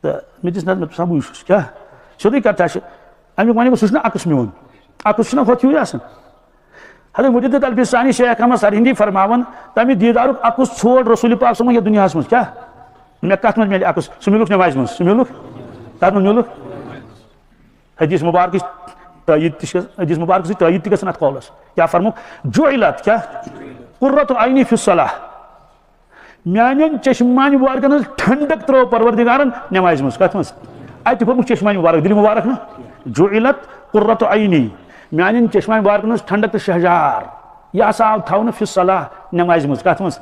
تہٕ مےٚ دِژ نظر، مےٚ دوٚپ، "سا بٕے چھُس کیٛاہ؟" سیوٚدُے کَتھ چھا چھِ؟ اَمیُک وَنہِ گوٚو، سُہ چھُنہٕ عکس میون، عکس چھُنہ ہۄتھ ہیوٗ آسان۔ حضرت مجدد الفسانی شیخ احمد سرہندی فرماوان، تمہِ دیدارُک عکس ژھوڑ رسول پاک صلی اللہ علیہ وسلم یتھ دُنیاہس منٛز۔ کیٛاہ؟ مےٚ کتھ منٛز میلہِ عکس؟ سُہ میلُکھ نمازِ منٛز، سُہ میلُکھ؟ کتھ منٛز میلُکھ؟ حدیث مبارکٕچ تأیید تہِ چھِ، حدیث مبارک سۭتۍ تأیید تہِ گژھان اتھ قولس۔ کیٛاہ فرموو؟ جعلت، کیٛاہ؟ قرۃ عینی فی الصلاۃ۔ میانٮ۪ن چشمانہِ مبارکن ہٕنٛز ٹھنڈک ترٲو پروردگارن نمازِ منٛز۔ کتھ منٛز؟ اتہِ فرموو چشمانہِ مبارک، دِلہِ مبارک نہ۔ جعلت قرۃ عینی، میانٮ۪ن چشمانہِ مبارکن ہٕنٛز ٹھنڈک تہٕ شہجار، یہِ ہسا آو تھاونہٕ فی الصلاۃ، نمازِ منٛز۔ کتھ منٛز؟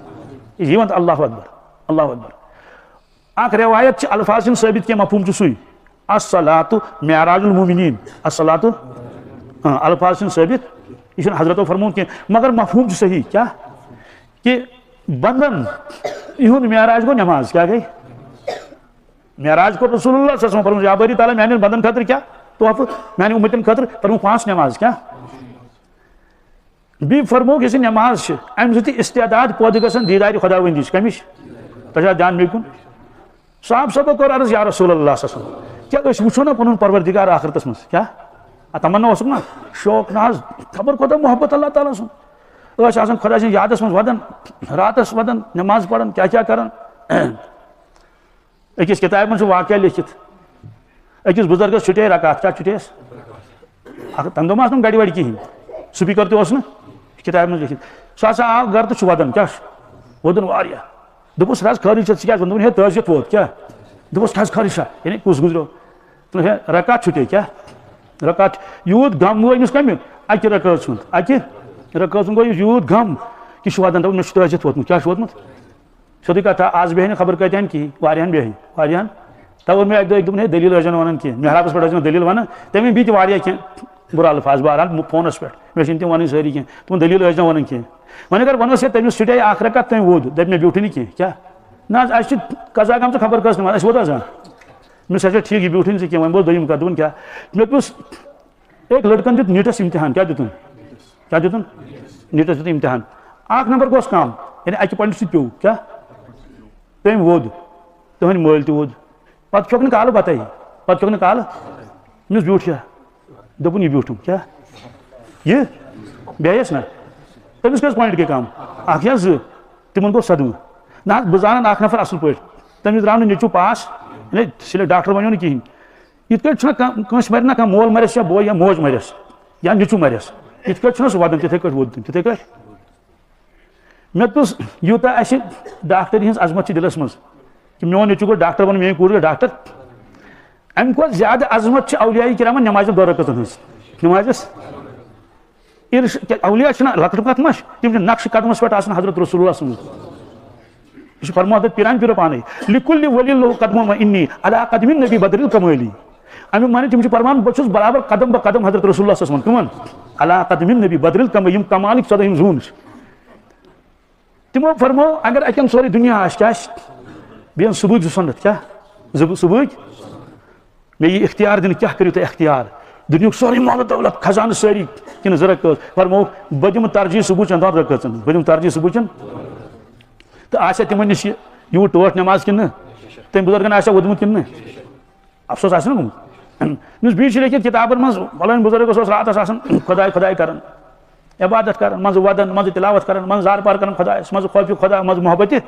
یہِ ونان اللہ اکبر، اللہ اکبر۔ اکھ روایت چھِ الفاظ چھِنہٕ ثٲبت کینٛہہ، مفہوم چھُ سُے۔ الصلاۃ معراج المومنین۔ الصلاۃ، ہاں، الفاظ چھِنہٕ ثٲبت، یہِ چھُنہٕ حضرتو فرمومُت کینٛہہ، مگر مفہوم چھُ صحیح۔ کیٛاہ؟ کہ بندن یِہُنٛد معراج گوٚو نماز۔ کیٛاہ گٔے؟ معراج کوٚر رسول اللہ صلی اللہ علیہ وسلم، فرموو، یا باری تعالیٰ، میانٮ۪ن بندن خٲطرٕ کیٛاہ تحفہٕ؟ میانہِ اُمتن خٲطرٕ فرموو پانٛژھ نماز۔ کیٛاہ؟ بیٚیہِ فرمووُکھ، یۄس یہِ نماز چھِ، اَمہِ سۭتۍ چھِ استعداد پٲدٕ گژھان دیٖدارِ خۄداوندِچ۔ کَمِچ؟ تۄہہِ چھا دیان مےٚ کُن؟ صحابہٕ صٲبو کوٚر عرض، یا رسول اللہ صلی اللہ علیہ وسلم، کیٛاہ أسۍ وٕچھو نا پَنُن پروردگار آخرتَس منٛز؟ کیٛاہ؟ آ، تمنا اوسُکھ نا، شوق نہ حظ، خبر کوٗتاہ محبت اللہ تعالیٰ سُنٛد۔ أسۍ آسان خۄداے سٕنٛز یادَس منٛز وَدان، راتَس وَدان، نٮ۪ماز پَران، کیٛاہ کیٛاہ کَران۔ أکِس کِتابہِ منٛز چھُ واقعہ لیکھِتھ، أکِس بُزرگَس چھُٹے رکعت، کیٛاہ چھُٹیَس؟ اَکھ تَمہِ دۄہ ما آسہٕ نہٕ گَڑِ وَڑِ کِہیٖنۍ، سُپیٖکَر تہِ اوس نہٕ کِتابہِ منٛز لیکھِتھ۔ سُہ ہسا آو گَرٕ تہٕ چھُ وَدان، کیٛاہ چھُ؟ وَدان واریاہ۔ دوٚپُس، "رَز خٲرٕے چھا، ژٕ کیٛازِ وَدان؟" دوٚپُن، "ہے، تعزیت ووت، کیٛاہ؟" دوٚپُس، "کیٛازِ خٲرٕے چھا؟ یعنی کُس گُزریو؟" دوٚپُن، "ہے، رکعت چھُٹے، کیٛاہ؟ رکعت چھُ۔" یوٗت غم گوٚو أمِس کَمہِ؟ اَکہِ رکعت سُنٛد، اَکہِ رکعت سُنٛد گوٚو أمِس یوٗت غم کہِ چھُ وَدان، دَپان، "مےٚ چھُ تعزیت ووتمُت۔" کیٛاہ چھُ ووتمُت؟ سیوٚدُے کَتھا، آز بیٚہہِ نہٕ خبر کۭتیٛاہَن کِہیٖنۍ، واریاہَن بیٚہہِ، واریاہَن۔ تَوَے ووٚن مےٚ اَکہِ دۄہ أکۍ، دوٚپُن، "ہے، دٔلیٖل ٲسۍ زیو نہٕ وَنان کینٛہہ، محرابَس پٮ۪ٹھ ٲسۍ زیو نہٕ دٔلیٖل وَنان۔" تٔمۍ ؤنۍ بیٚیہِ تہِ واریاہ کینٛہہ بُرٕ الفاظ، بہرحال، فونَس پٮ۪ٹھ، مےٚ چھِنہٕ تِم وَنٕنۍ سٲری کینٛہہ، تِمَن دٔلیٖل ٲسۍ زیو وَنان کینٛہہ۔ وۄنۍ اگر وَنوس ہے، تٔمِس چھُٹے اَکھ رکعت، تٔمۍ ووٚد، دَپہِ، "مےٚ بیوٗٹھٕے نہٕ کینٛہہ۔" کیٛاہ؟ نہ حظ، اَسہِ چھِ قضا گٔمژٕ خبر کٔژ نٮ۪ماز، اَسہِ ووت حظ؟ آ۔ مےٚ سا چھا ٹھیٖک، یہِ بیوٗٹھٕے نہٕ ژےٚ کینٛہہ، وۄنۍ بوز دوٚیِم کَتھ، دوٚپُن، "کیٛاہ؟" مےٚ دوٚپُس، أکۍ لٔڑکَن دیُت نیٖٹَس اِمتِحان، کیٛاہ دیُتُن؟ کیٛاہ دیُتُن؟ نیٖٹَس دیُت اِمتِحان۔ اَکھ نمبر گوٚس کَم، یعنی اَکہِ پویِنٛٹہٕ سۭتۍ پیوٚو۔ کیٛاہ؟ تٔمۍ ووٚد، تُہٕنٛدۍ مٲلۍ تہِ ووٚد۔ پَتہٕ کھیوٚکھ نہٕ کالہٕ بَتَے، پَتہٕ کھیوٚکھ نہٕ کالہٕ۔ مےٚ اوس بیوٗٹھ یا، دوٚپُن، "یہِ بیوٗٹھُم کیٛاہ؟ یہِ بیٚہیَس نہ؟" تٔمِس کٔژ پویِنٛٹ گٔے کَم؟ اَکھ یا زٕ۔ تِمَن گوٚو صدمہٕ۔ نہ حظ، بہٕ زانَن اَکھ نفر اَصٕل پٲٹھۍ، تٔمِس درٛاو نہٕ نیٚچوٗ پاس، یعنی سُہ ییٚلہِ ڈاکٹر بَنیو نہٕ کِہیٖنۍ۔ یِتھ کٲٹھۍ چھُنہ کانٛہہ، کٲنٛسہِ مَرِ نہ کانٛہہ، مول مَرٮ۪س یا بوے یا موج مَرٮ۪س یا نیٚچوٗ مَرٮ۪س، یِتھ کٲٹھۍ چھُنہ سُہ وَدان، تِتھَے کٲٹھۍ ووٚد تٔمۍ، تِتھَے کٲٹھۍ۔ مےٚ دوٚپُس، یوٗتاہ اَسہِ ڈاکٹری ہٕنٛز عظمت چھِ دِلَس منٛز، کہِ میون نیٚچوٗ گوٚژھ ڈاکٹر بَنُن، میٛٲنۍ کوٗر گٔژھ ڈاکٹر، اَمہِ کھۄتہٕ زیادٕ عظمت چھِ اولیاء کرامَن نٮ۪مازِ دۄن رکعتَن ہٕنٛز۔ نٮ۪مازِ ارش-، کیا اولیاء چھِنہ لۄکٕٹ کَتھ ما چھِ؟ تِم چھِ نقشہِ قدمَس پٮ۪ٹھ آسان حضرت رسول اللہ صلی اللہ علیہ وسلم۔ یہِ چھُ فرماوان حضرت پیٖران پیٖرو پانَے، "لِکُلِّ ؤلی لہُ قدمہ و انی علی قدم النبی بدر الکمٲلی۔" اَمیُک معنی، تِم چھِ فرمان، "بہٕ چھُس برابر قدم بہ قدم حضرت رسول اللہ صلی اللہ علیہ وسلم۔" کٕمَن؟ علی قدم النبی بدر الکمٲلی، یِم کمالٕکۍ ژۄدٲہِم زوٗن چھِ۔ تِمو فرموو، اگر اَتٮ۪ن سورُے دُنیا آسہِ، کیٛاہ آسہِ؟ بیٚیَن صُبحٕکۍ زٕ سُنت، کیٛاہ؟ زٕ صُبحٕکۍ مےٚ یہِ اختیار دِنہٕ، کیٛاہ کٔرِو تُہۍ اختیار؟ دُنیُک سورُے مال و دولت، خزانہٕ سٲری کِنہٕ زٕ رکٲژ؟ فرموو، بہٕ دِمہٕ ترجیح صُبحٕچَن دۄن رکٲژَن، بہٕ دِمہٕ ترجیح صُبحٕچَن۔ تہٕ آسیا تِمَن نِش یہِ یوٗت ٹٲٹھ نٮ۪ماز کِنہٕ نہٕ؟ تٔمۍ بُزرگَن آسیا ووٚدمُت کِنہٕ نہٕ؟ افسوس آسہِ نہ گوٚمُت۔ یُس بیٚیہِ چھِ لیکھِتھ کِتابَن منٛز، فلٲنۍ بُزرگ اوس راتَس آسان خۄداے خۄداے کَران، عبادت کَران، منٛزٕ وَدان، منٛزٕ تِلاوت کَران، منٛزٕ زارٕ پار کَران خۄدایَس، منٛزٕ خوفِ خۄدا، منٛزٕ محبتہِ۔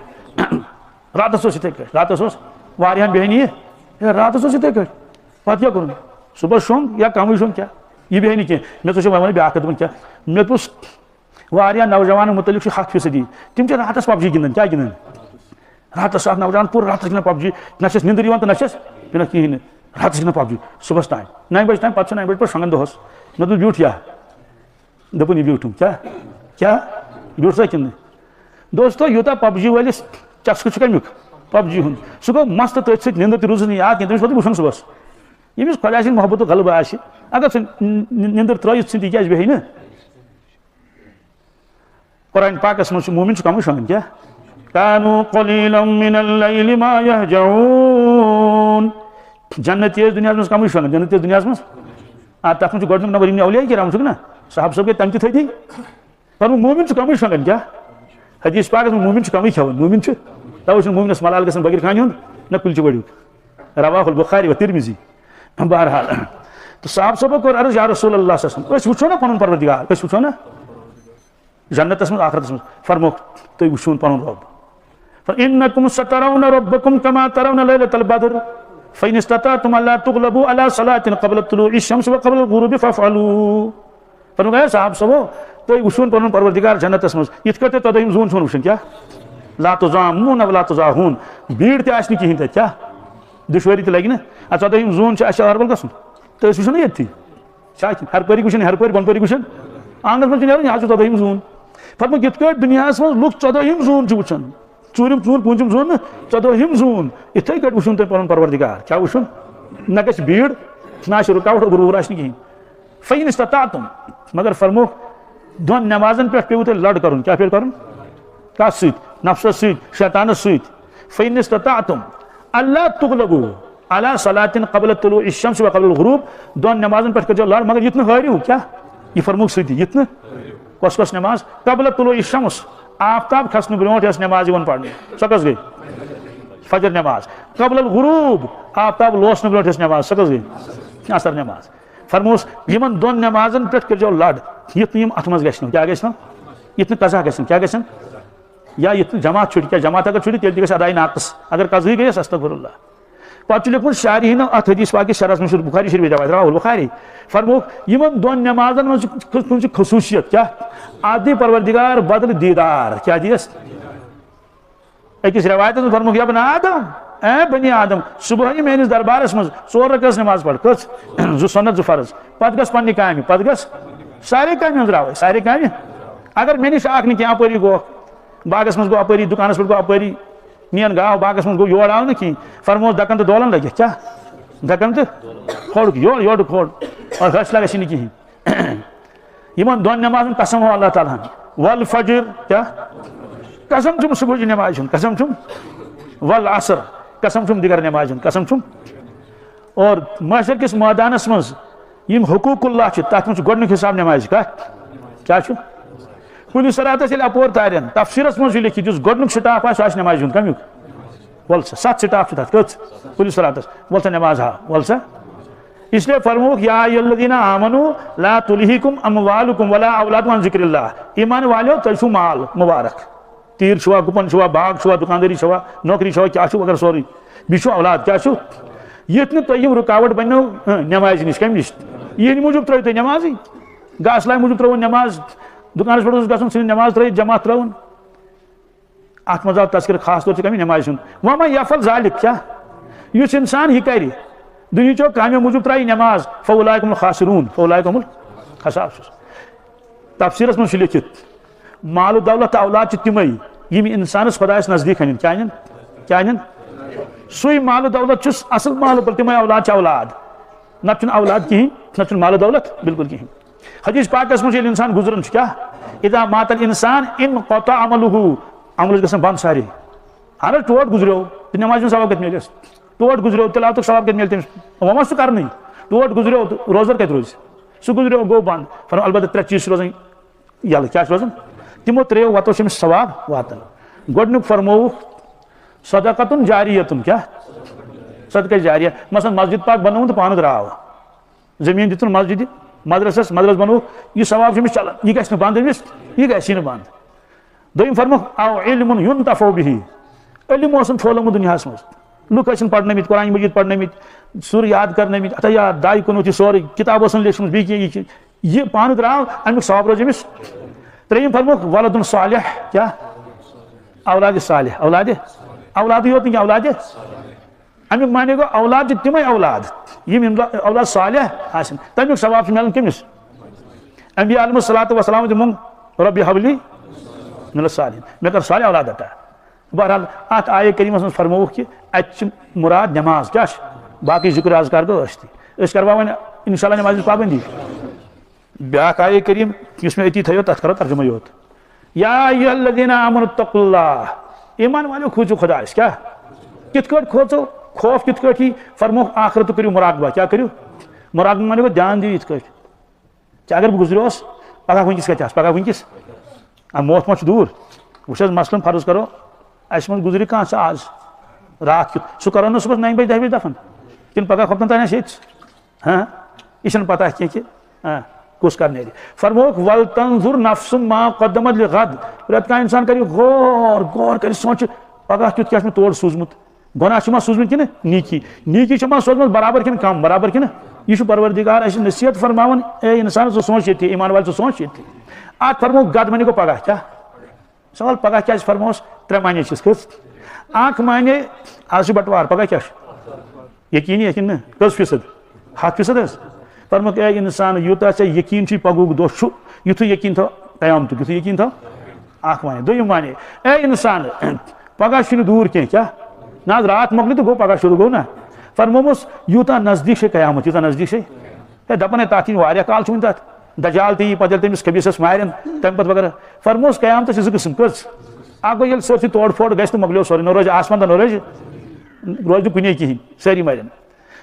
راتَس اوس یِتھَے کٲٹھۍ، راتَس اوس واریاہَن بیٚہنہِ یہِ، ہے، راتَس اوس یِتھَے کٲٹھۍ۔ پَتہٕ کیٛاہ کوٚرُن؟ صُبحَس شۄنٛگ یا کَمٕے شۄنٛگ کیٛاہ؟ یہِ بیٚہنہِ کینٛہہ۔ مےٚ ژٕ چھُ وۄنۍ وَنان بیٛاکھ کَتھ دَپان کیٛاہ؟ مےٚ دوٚپُس، واریاہ نوجوانَن مُتعلِق چھُ ہَتھ فیٖصدی۔ تِم چھِ راتَس پَب جی گِنٛدان، کیٛاہ گِنٛدان؟ راتَس چھُ اَکھ نوجوان پوٗرٕ راتَس گِنٛدان پَب جی، نہ چھَس نِنٛدٕر یِوان تہٕ نہ چھَس، نہ کِہیٖنۍ نہٕ۔ راتَس گِنٛدان پَب جی، صُبحَس تام، نَیہِ بَجہِ تام، پَتہٕ چھُ نَیہِ بَجہِ پٮ۪ٹھ شۄنٛگان دۄہَس۔ مےٚ دوٚپ، "بیوٗٹھ یا؟" دوٚپُن، "یہِ بیوٗٹھُم۔" کیٛاہ؟ کیٛاہ؟ بیوٗٹھ سا کِنہٕ نہٕ؟ دوستو، یوٗتاہ پَب جی وٲلِس چَسکہٕ چھُ کَمیُک؟ پَب جی ہُنٛد۔ سُہ گوٚو مَست، تٔتھۍ سۭتۍ نِنٛدٕر تہِ روٗزٕس نہٕ یاد کینٛہہ، تٔمِس پَتہٕ وٕچھُن صُبحَس۔ ییٚمِس خۄداے سٕنٛدِ محبتُک غلبہٕ آسہِ، اگر سُہ نِ-، نِ-، نِنٛدٕر ترٛٲیِتھ ژھٕنہِ، تہِ کیٛازِ بیٚہہِ نہٕ؟ قرآن پاکس منٛز چھُ مومن چھُ کمٕے شۄنٛگان، کیٛاہ؟ "کانوا قلیلا من اللیل ما یہجعون۔" جنتی ٲسۍ دُنیاہس منٛز کمٕے شۄنٛگان، جنتی ٲسۍ دُنیاہس منٛز۔ آ، تتھ منٛز چھُ گۄڈٕنیُک نمبر یِم اولیاء کرام چھُکھ نا، صحابہٕ صٲب گٔے تمہِ تہِ تھٔدی۔ فرموو، مومن چھُ کمٕے شۄنٛگان، کیٛاہ؟ حدیث پاکس منٛز مومن چھُ کمٕے کھٮ۪وان، مومن چھُ، توے چھُنہٕ مومنس ملال گژھان بغیر کھانہِ ہُنٛد، نہ کُلچہِ وڑیُک۔ رواه البخاری و ترمذی۔ بہرحال، تہٕ صحابہٕ صٲبو کوٚر عرض، یا رسول اللہ صلی اللہ علیہ وسلم، أسۍ وٕچھو نا پنُن پروردگار، أسۍ وٕچھو نا؟ جنتس منٛز، آخرتس منٛز۔ فرموکھ، تُہۍ وٕچھِو پنُن رۄب۔ فَإِنَّكُمْ سَتَرَوْنَ رَبَّكُمْ كَمَا تَرَوْنَ لَيْلَةَ الْبَدْرِ۔ فإن استطعتم ألا تغلبوا على صلاة قبل طلوع الشمس وقبل الغروب فافعلوا۔ فرموو، اے صاحب صٲبو، تُہۍ وٕچھِو پنُن پروردگار جنتس منٛز، یِتھ کٲٹھۍ تُہۍ ژۄدٲہِم زوٗن چھِو وٕچھان، کیٛاہ؟ لا تضامون ولا تضاحون، بیٖڑ تہِ آسہِ نہٕ کِہیٖنۍ تَتہِ، کیٛاہ؟ دُشوٲری تہِ لگہِ نہٕ۔ اَدٕ ژۄدٲہِم زوٗن چھِ، اَسہِ چھِ أہربل گژھُن، تُہۍ ٲسِو وٕچھان نا ییٚتھی۔ چھا کِنہٕ ہر پٲری وٕچھان، ہر پٲری بۄن پٲری وٕچھان؟ آنٛگنَس منٛز چھُ نیرُن، یہِ حظ چھُ ژۄدٲہِم زوٗن۔ فرموو، یِتھ کٲٹھۍ دُنیاہَس منٛز لُکھ ژۄدٲہِم زوٗن چھِ وٕچھان، ژوٗرِم زوٗن، پوٗنٛژِم زوٗن نہٕ، ژۄدٲہِم زوٗن، یِتھَے کٲٹھۍ وٕچھُن تۄہہِ پَنُن پروردگار۔ کیٛاہ وٕچھُن؟ نہ گژھِ بھیٖڑ، نہ آسہِ رُکاوَٹ، اوٚبُر ووٚبُر آسہِ نہٕ کِہیٖنۍ۔ فَإِنِ اسْتَطَعْتُمْ، مگر فرمووُکھ، دۄن نٮ۪مازَن پٮ۪ٹھ پیٚوٕ تۄہہِ لَڑ کَرُن۔ کیٛاہ پیٚیہِ کَرُن؟ کَتھ سۭتۍ؟ نفسَس سۭتۍ، شیطانَس سۭتۍ۔ فَإِنِ اسْتَطَعْتُمْ أَلَّا تُغْلَبُوا عَلَىٰ صَلَاةٍ قَبْلَ طُلُوعِ الشَّمْسِ وَقَبْلَ الْغُروبِ، دۄن نٮ۪مازَن پٮ۪ٹھ کٔرۍزیو لَڑ، مگر یُتھ نہٕ ہٲرِو۔ کیٛاہ؟ یہِ فرمووُکھ سۭتی، یُتھ نہٕ۔ کۄس کۄس نٮ۪ماز؟ قبل طلوع الشمس، آفتاب کھسنہٕ برونٛٹھ یۄس نٮ۪ماز یِوان پرنہٕ، سۄ کۄس گٔے؟ فجر نٮ۪ماز۔ قبل الغروب، آفتاب لوسنہٕ برونٛٹھ یۄس نٮ۪ماز، سۄ کۄس گٔے؟ عصر نٮ۪ماز۔ فرمووُس، یِمن دۄن نٮ۪مازن پٮ۪ٹھ کٔرۍزیو لڑ، یُتھ نہٕ یِم اتھ منٛز گژھن۔ کیٛاہ گژھن؟ یُتھ نہٕ قضا گژھن۔ کیٛاہ گژھن؟ یا یُتھ نہٕ جماعت چھُٹہِ۔ کیٛاہ جماعت اگر چھُٹہِ، تیٚلہِ تہِ گژھِ اداے ناقص، اگر قضاہٕے گٔیَس، استغفر اللہ۔ پتہٕ چھُ لیوٚکھمُت شارحینو اتھ حدیث پاکس شرحس منٛز، چھُ بخاری شریف رِوایت، رواه البخاری، فرمووُکھ، یِمن دۄن نٮ۪مازن منٛز چھِ کُنہِ چھِ خصوٗصیت۔ کیٛاہ؟ اتھ دی پروردگار بدلہٕ دیٖدار۔ کیٛاہ دِیَس؟ أکِس رِوایتس منٛز فرمووُکھ، یا بنی آدم، اے بنی آدم، صبحٲے میٲنِس دربارس منٛز ژور رکعت نٮ۪ماز پَر، کٔژ؟ زٕ سُنت، زٕ فرض۔ پتہٕ گژھ پننہِ کامہِ، پتہٕ گژھ سارے کامہِ أنٛزراوے، سارے کامہِ۔ اگر مےٚ نِش اکھ نہٕ کینٛہہ، اپٲری گوٚو، باغس منٛز گوٚو اپٲری، دُکانس پٮ۪ٹھ گوٚو اپٲری، نِیَن گاو باغس منٛز گوٚو، یور آو نہٕ کِہیٖنۍ۔ فرمووُس، دَکَن تہٕ دولَن لٔگِتھ۔ کیٛاہ؟ دَکَن تہٕ کھوڑُک، یورٕ، یورٕ کھوڑ۔ اور حٲصِلہ گژھِ نہٕ کِہیٖنۍ۔ یِمن دۄن نٮ۪مازن قسم ہو اللہ تعالیٰ ہن۔ والفجر، کیٛاہ؟ قسم چھُم صبحٕچہِ نٮ۪مازِ ہُنٛد، قسم چھُم۔ والعصر، قسم چھُم دِگر نٮ۪مازِ ہُنٛد، قسم چھُم۔ اور محشر کِس مٲدانس منٛز یِم حقوق اللہ چھِ، تَتھ منٛز چھُ گۄڈٕنیُک حساب نٮ۪مازِ۔ کَتھ؟ کیٛاہ چھُ؟ پُلِس راتس ییٚلہِ اَپور تارن، تفسیٖرس منٛز چھُ لیکھِتھ، یُس گۄڈٕنیُک سٹاف آسہِ، سُہ آسہِ نٮ۪مازِ ہُنٛد۔ کَمیُک؟ وَل سا، ستھ سٹاف چھِ تَتھ۔ کٔژ؟ پُلِس راتس۔ وَل سا نٮ۪ماز ہا، وَل سا۔ اس لیے فرمووُکھ، یا ایھا الذین آمنوا لا تلہکم اموالکم ولا اولادکم عن ذکر اللہ۔ ایمان والیو، تۄہہِ چھُو مال مُبارک۔ تیٖر چھُوا، گُپن چھُوا، باغ چھُوا، دُکاندٲری چھَوا، نوکری چھَوا، کیٛاہ چھُو، وغیرہ سورُے۔ بیٚیہِ چھُو اولاد، کیٛاہ چھُو؟ یُتھ نہٕ تۄہہِ یِم رُکاوٹ بَننو، ہاں، نٮ۪مازِ نِش۔ کَمہِ نِش؟ یِہِنٛدِ موٗجوٗب ترٛٲوِو تُہۍ نٮ۪مازٕے۔ گاسہٕ لایہِ موٗجوٗب ترٛٲوٕن نٮ۪ماز، دُکانَس پٮ۪ٹھ اوسُس گژھُن، ژھٕنِو نٮ۪ماز ترٛٲوِتھ، جماعت ترٛٲوٕن۔ اَتھ منٛز آو تذکرٕ خاص طور چھِ کَمہِ نٮ۪مازِ ہُنٛد۔ وَمَن یَفعَل ذَلِک، کیٛاہ؟ یُس اِنسان یہِ کَرِ، دُنیہٕچو کامیو موٗجوٗب ترٛایہِ نٮ۪ماز، فَأُولَٰئِکَ هُمُ الْخَاسِرُونَ، فَأُولَٰئِکَ هُمُ الْخَاسِرُونَ۔ تفسیٖرَس منٛز چھُ لیکھِتھ، مال و دولت تہٕ اولاد چھِ تِمَے، یِم اِنسانَس خۄدایَس نزدیٖک اَنن۔ کیٛاہ اَنن؟ کیٛاہ اَنن؟ سُے مال و دولت چھُس اَصٕل مال و، تِمَے اولاد چھِ اولاد۔ نَتہٕ چھُنہٕ اولاد کِہیٖنۍ، نَتہٕ چھُنہٕ مال و دولت بِلکُل کِہیٖنۍ۔ حدیث پاکس منٛز چھُ ییٚلہِ اِنسان گُزران چھُ، کیٛاہ؟ اذا مات الانسان انقطع عمله، عمل چھُ گژھان بنٛد سارے۔ اگر ٹوٹھ گُزریو، تہٕ نٮ۪مازِ ہُنٛد ثواب کَتہِ میلٮ۪س؟ ٹوٹھ گُزریو، تِلاوتُک ثواب کَتہِ میلہِ تٔمِس؟ وۄنۍ ما چھُ سُہ کَرنٕے؟ ٹوٹھ گُزریو، تہٕ روزدَر کَتہِ روزِ؟ سُہ گُزریو، گوٚو بنٛد۔ فرموو، البتہ ترٛےٚ چیٖز چھِ روزان یَلہٕ۔ کیٛاہ چھِ روزان؟ تِمو ترٛیٚیو وَتو چھِ أمِس ثواب واتان۔ گۄڈٕنیُک فرمووُکھ، صدقۃ جاریۃ، کیٛاہ؟ صدقہ جاریہ۔ مثلاً مسجد پاک بنٲوٕن تہٕ پانہٕ درٛاو۔ زٔمیٖن دِتُن مسجدِ، مدرسس، مدرس بنووُکھ، یہِ ثواب چھُ أمِس چلان، یہِ گژھِ نہٕ بنٛد أمِس، یہِ گژھِ نہٕ بنٛد۔ دوٚیِم فرمووُکھ، او علم ینتفع بہ، علم اوسُن پھٲلومُت دُنیاہس منٛز، لُکھ ٲسِن پرنٲومٕتۍ، قرآن مجید پرنٲومٕتۍ، سورٕ یاد کرنٲومٕتۍ، عطیات، داے کُنوُتھ، یہِ سورُے، کِتاب ٲسٕن لیچھمٕژ، بیٚیہِ کینٛہہ، یہِ کینٛہہ، یہِ پانہٕ درٛاو، اَمیُک ثواب روزِ أمِس۔ ترٛیٚیِم فرمووُکھ، ولد صالح، کیٛاہ؟ اولادِ صالح، اولادِ، اولادٕے یوت نہٕ کینٛہہ، اولادِ۔ اَمیُک معنی گوٚو، اولاد چھِ تِمَے اولاد، یِم یِم اولاد صالح آسن، تَمیُک ثواب چھُ مِلان کٔمِس؟ انبیاء علیہم الصلوۃ والسلام تہِ مونگ، رب ہب لی من الصالحین، مےٚ کر صالح اولاد عطا۔ بہرحال، اَتھ آیہِ کریٖمَس منٛز فرمووُکھ کہِ اَتہِ چھِ مُراد نٮ۪ماز، کیٛاہ چھِ؟ باقٕے ذِکر اذکار گوٚو ٲستی۔ أسۍ کَروا وۄنۍ اِنشاء اللہ نٮ۪مازِ ہِنٛز پابندی۔ بیٛاکھ آیہِ کریٖم یُس مےٚ أتی تھٲیو، تَتھ کَرو ترجمہٕ یوت۔ یا ایھا الذین آمنوا اتقوا اللہ، ایمان والیو، کھوژِو خۄدایَس۔ کیٛاہ؟ کِتھ کٲٹھۍ کھوژو؟ خوف کِتھ کٲٹھۍ یی؟ فرمووُکھ، آخرتُک کٔرِو مراقبہ۔ کیٛاہ کٔرِو؟ مراقبہ معنی گوٚو، دھیان دِیِو یِتھ کٲٹھۍ۔ ژےٚ اگر بہٕ گُزریوس، پگاہ وٕنکیٚس کَتہِ آسہٕ؟ پگاہ وٕنکیٚس؟ آ، موت ما چھُ دوٗر؟ وٕچھ حظ، مثلاً فرض کرو، اَسہِ منٛز گُزرِ کانٛہہ، سُہ آز راتھ کیُتھ، سُہ کرو نہٕ صُبحس نَیہِ بجہِ، دَہہِ بجہِ دفن، کِنہٕ پگاہ خۄفتن تانۍ آسہِ ییٚتہِ؟ ہاں، یہِ چھَنہٕ پتہ کینٛہہ کہِ، ہاں، کُس کر نیرِ۔ فرمووُکھ، "ولتنظر نفس ما قدمت لغد"، پرٛٮ۪تھ کانٛہہ اِنسان کرِ غور، غور کرِ، سونٛچہِ، پگاہ کیُتھ کیٛاہ چھُ مےٚ تور سوٗزمُت۔ گۄناہ چھُ ما سوٗزمُت کِنہٕ نیٖکی؟ نیٖکی چھِ ما سوزمٕژ برابر کِنہٕ کم؟ برابر کِنہٕ؟ یہِ چھُ پروردگار اَسہِ نصیحت فرماوان، اے اِنسان، ژٕ سونٛچ ییٚتہِ، ایمان وٲلۍ، ژٕ سونٛچ ییٚتہِ۔ اَتھ فرموو گد، معنی گوٚو پگاہ کیٛاہ؟ سوال، پگاہ کیٛازِ فرمووس؟ ترٛےٚ معنی چھِس۔ کٔژ؟ اَکھ معنی، آز چھُ بٹوار، پگاہ کیٛاہ چھُ؟ یقیٖنی، یقیٖن نہٕ؟ کٔژ فیٖصد؟ ہَتھ فیٖصد حظ۔ فرمووُکھ، اے اِنسان، یوٗتاہ ژےٚ یقیٖن چھُے پگہُک دۄہ چھُ، یُتھُے یقیٖن تھاو قیامتُک، یُتھُے یقیٖن تھاو۔ اَکھ معنی۔ دوٚیِم معنی، اے اِنسان، پگاہ چھُنہٕ دوٗر کینٛہہ۔ کیٛاہ؟ نہ حظ، راتھ مۄکلہِ تہٕ گوٚو، پگاہ شروٗع گوٚو نا۔ فرموومُس، یوٗتاہ نزدیٖک چھے قیامت، یوٗتاہ نزدیٖک چھے۔ ہے، دَپان ہے، تَتھ یِن واریاہ کال چھُ وٕنہِ تَتھ۔ دجال تہِ یی، پَتہٕ ییٚلہِ تٔمِس خبیٖثَس مارن، تَمہِ پَتہٕ وغیرہ۔ فرمووُس، قیامتَس چھِ زٕ قٕسٕم۔ کٔژ؟ اَکھ گوٚو، ییٚلہِ سٲرسٕے توڑ پھوڑ گژھِ تہٕ مۄکلیو سورُے، نہ روزِ آسمان تہٕ نہ روزِ، روزِ نہٕ کُنے کِہیٖنۍ، سٲری مَرن۔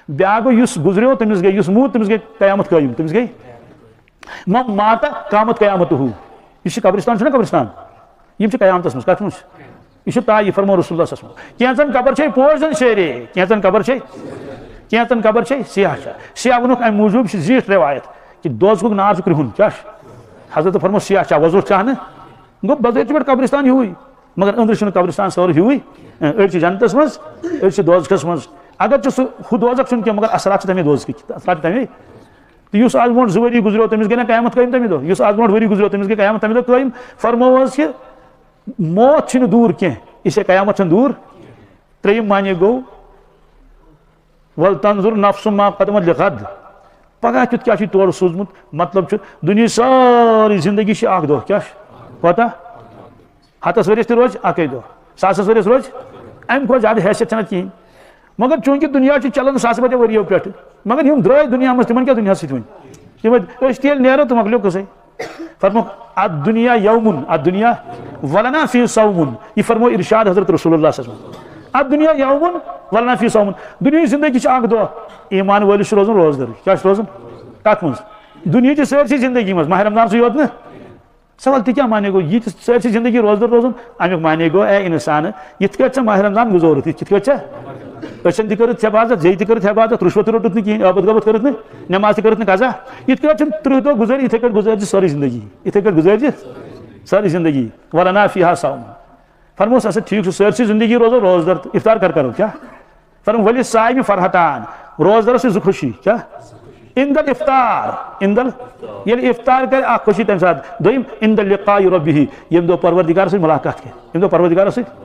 بیٛاکھ گوٚو، یُس گُزریو، تٔمِس گٔے، یُس موٗد، تٔمِس گٔے قیامت قٲیِم، تٔمِس گٔے۔ مَن مات قامت قیامتہ۔ یُس یہِ قبرستان چھُنہ، قبرستان، یِم چھِ قیامتَس منٛز۔ کَتھ منٛز چھِ؟ یہِ چھُ طے، یہِ فرموو رسول اللہ صلی اللہ علیہ وسلم۔ کینٛژَن قبر چھے پوش زَن شیرے، کینٛژَن قبر چھے، کینٛژَن قبر چھے سیاہ چھا۔ سیاہ ووٚنُکھ اَمہِ موٗجوٗب، یہِ چھِ زیٖٹھ رٮ۪وایت کہِ دوزخُک نار چھُ کرٛہُن۔ کیٛاہ چھُ؟ حضرت فرموو، سیاہ چھا، وۄزُل چھا نہٕ؟ گوٚو، بظٲہِر چھُ پٮ۪ٹھ قبرستان ہیوٗوٕے، مگر أنٛدرٕ چھُنہٕ قبرستان سورُے ہیوٗوٕے۔ اَڑِ چھِ جنتَس منٛز، أڑۍ چھِ دوزخَس منٛز۔ اگر چھُ سُہ ہُہ دوزخ چھُنہٕ کینٛہہ، مگر اثرات چھِ تَمے دوزخٕکۍ، اثرات چھِ تَمے۔ تہٕ یُس آز برونٛٹھ زٕ ؤری گُزریو، تٔمِس گٔے نہ قیامت قٲیِم تَمے دۄہ؟ یُس آز برونٛٹھ ؤری گُزریو، تٔمِس گٔے قیامت تَمے دۄہ قٲیِم؟ فرموو حظ کہِ موت چھِنہٕ دوٗر کینٛہہ، یہِ چھےٚ قیامت چھَنہٕ دوٗر۔ ترٛیٚیِم معنی گوٚو، "ولتنظر نفس ما قدمت لغد"۔ پگاہ کیُتھ کیٛاہ چھُے تورٕ سوٗزمُت؟ مطلب چھُ، دُنیاہٕچ سٲرٕے زندگی چھِ اَکھ دۄہ۔ کیٛاہ چھُ؟ کوتاہ؟ ہَتَس ؤرِیَس تہِ روزِ اَکٕے دۄہ، ساسَس ؤرِیَس روزِ، اَمہِ کھۄتہٕ زیادٕ حیثیت چھَنہٕ اَتھ کِہیٖنۍ۔ مگر چوٗنٛکہِ دُنیا چھُ چَلان ساسہٕ بَدیو ؤرِیو پٮ۪ٹھٕ، مگر یِم درٛاے دُنیا منٛز، تِمَن کیٛاہ دُنیاہَس سۭتۍ وۄنۍ؟ تِم وۄنۍ، أسۍ تیٚلہِ نیرو تہٕ مۄکلیو قٕصَے۔ فرمووُکھ، "الدنیا یومن، الدنیا ولنا فی صومن"۔ یہِ فرموو ارشاد حضرت رسول اللہ صلی اللہ علیہ وسلم۔ "الدنیا یومن ولنا فی صومن"۔ دُنیاہٕچ زندگی چھِ اَکھ دۄہ۔ ایمان وٲلِس چھُ روزُن روزدَرٕے۔ کیٛاہ چھُ روزُن؟ کَتھ منٛز؟ دُنیاہٕچہِ سٲرسٕے زندگی منٛز، ماہِ رمضان سٕے یوت نہٕ۔ سوال تہِ کیٛاہ معنی گوٚو؟ یہِ تہِ سٲرسٕے زندگی روزدَر روزُن، اَمیُک معنی گوٚو، اے اِنسان، یِتھ کٲٹھۍ ژےٚ ماہِ رمضان گُزورُتھ، یِتھ کٲٹھۍ ژےٚ أچھَن تہِ کٔرٕتھ حفاظت، زیٚیہِ تہِ کٔرٕتھ حفاظت، رُشوَت تہِ روٚٹُتھ نہٕ کِہیٖنۍ، عٲبَت غٲبَت کٔرٕتھ نہٕ، نٮ۪ماز تہِ کٔرٕتھ نہٕ قضا، یِتھ کٲٹھۍ چھِنہٕ تٕرٛہ دۄہ گُزٲرۍ، یِتھَے کٲٹھۍ گُزٲرۍ زِ سٲرٕے زندگی، یِتھَے کٲٹھۍ گُزٲرۍ زِ سٲرٕے زندگی۔ ولنا فیہا صوم۔ فرموس، اچھا، ٹھیٖک چھُ، سٲرسٕے زندگی روزو روزدَر تہٕ اِفطار کَر کَرو؟ کیٛاہ؟ فرموو، "وللصائم فرحتان"، روزدَرَس چھِ زٕ خوشی۔ کیٛاہ؟ عند الافطار، عند ال-، ییٚلہِ اِفطار کَرِ، اَکھ خوشی تَمہِ ساتہٕ۔ دوٚیِم، عند لقاء ربه، ییٚمہِ دۄہ پروردگار سۭتۍ مُلاقات کَرِ، ییٚمہِ دۄہ پروردگارَس سۭتۍ۔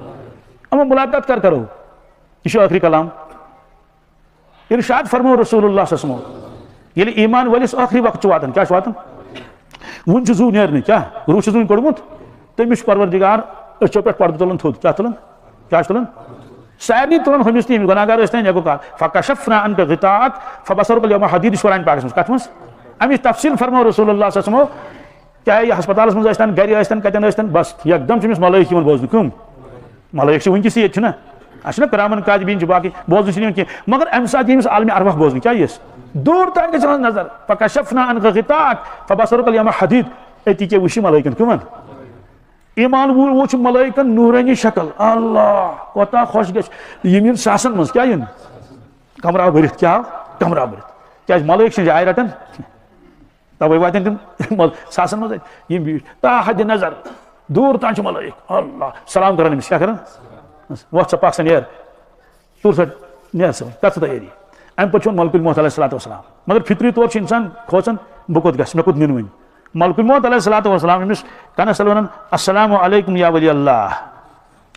اما مُلاقات کَر کَرو؟ یہِ چھُ ٲخری کلام۔ ارشاد فرموو رسول اللہ صلی اللہ علیہ وسلم، ییٚلہِ ایمان وٲلِس ٲخری وقت چھُ واتان، کیٛاہ چھُ واتان؟ وُنہِ چھُ زُو نیرنٕے، کیٛاہ؟ روٗح چھُ زُوٕنۍ کوٚڑمُت، تٔمِس چھُ پروردگار أچھو پٮ۪ٹھ پردٕ تُلان تھوٚد۔ کیٛاہ تُلان؟ کیٛاہ چھُ تُلان؟ سارنٕے تُلان، ہُمِس تہِ، ییٚمِس گۄناہ گار ٲسۍ تن یا گُناہ گار۔ فکشفنا عنک غطاءک فبصرک الیوم حدید، یہِ چھُ قرآن پاکس منٛز۔ کتھ منٛز؟ اَمِچ تفصیٖل فرموو رسول اللہ صلی اللہ علیہ وسلم، چاہے یہِ ہسپتالس منٛز ٲسۍ تن، گرِ ٲسۍ تن، کتٮ۪ن ٲسۍ تن، بس یکدم چھِ أمِس ملٲیِک یِوان بوزنہٕ۔ کٕم؟ ملٲیِک چھِ وٕنکیٚس ییٚتہِ، چھِنہ؟ اَسہِ چھِنہ کرامن کاتبین چھِ باقٕے، بوزنہٕ چھِنہٕ یِوان کینٛہہ۔ مگر اَمہِ ساتہٕ ییٚمِس عالمِ ارواح بوزنہٕ، کیٛاہ یِیَس؟ دوٗر تام گژھِ یِہٕنٛز نظر۔ فکشفنا عنک غطاءک فبصرک الیوم حدید۔ أتی کیٛاہ وٕچھِ ملٲیکن؟ کٕمن؟ ایمان وول وٕچھ ملٲیکن نورانی شکل۔ اللہ، کوتاہ خۄش گژھِ۔ یِم یِن ساسن منٛز، کیٛاہ یِن؟ کمرہ بٔرِتھ۔ کیٛاہ آو؟ کمرہ بٔرِتھ۔ کیٛازِ ملٲیِک چھِنہٕ جاے رٹان۔ توے واتن تِم ساسن منٛز اتہِ۔ یِم بیٖٹھۍ تا حد نظر، دوٗر تام چھِ ملٲیِک۔ اللہ، سلام کران أمِس، کیٛاہ کران؟ وۄتھ سا، پکھ سا، نیر۔ تُل سا، نیر سا، کر سا تیٲری۔ امہِ پتہٕ چھُ وۄنۍ ملک الموت علیہ الصلوۃ والسلام۔ مگر فطری طور چھُ انسان کھوژان، بہٕ کوٚت گژھٕ، مےٚ کوٚت نِن وۄنۍ؟ ملک الموت علیہ الصلوۃ والسلام أمِس کنس تل ونان، "السلام علیکم یا ولی اللہ۔"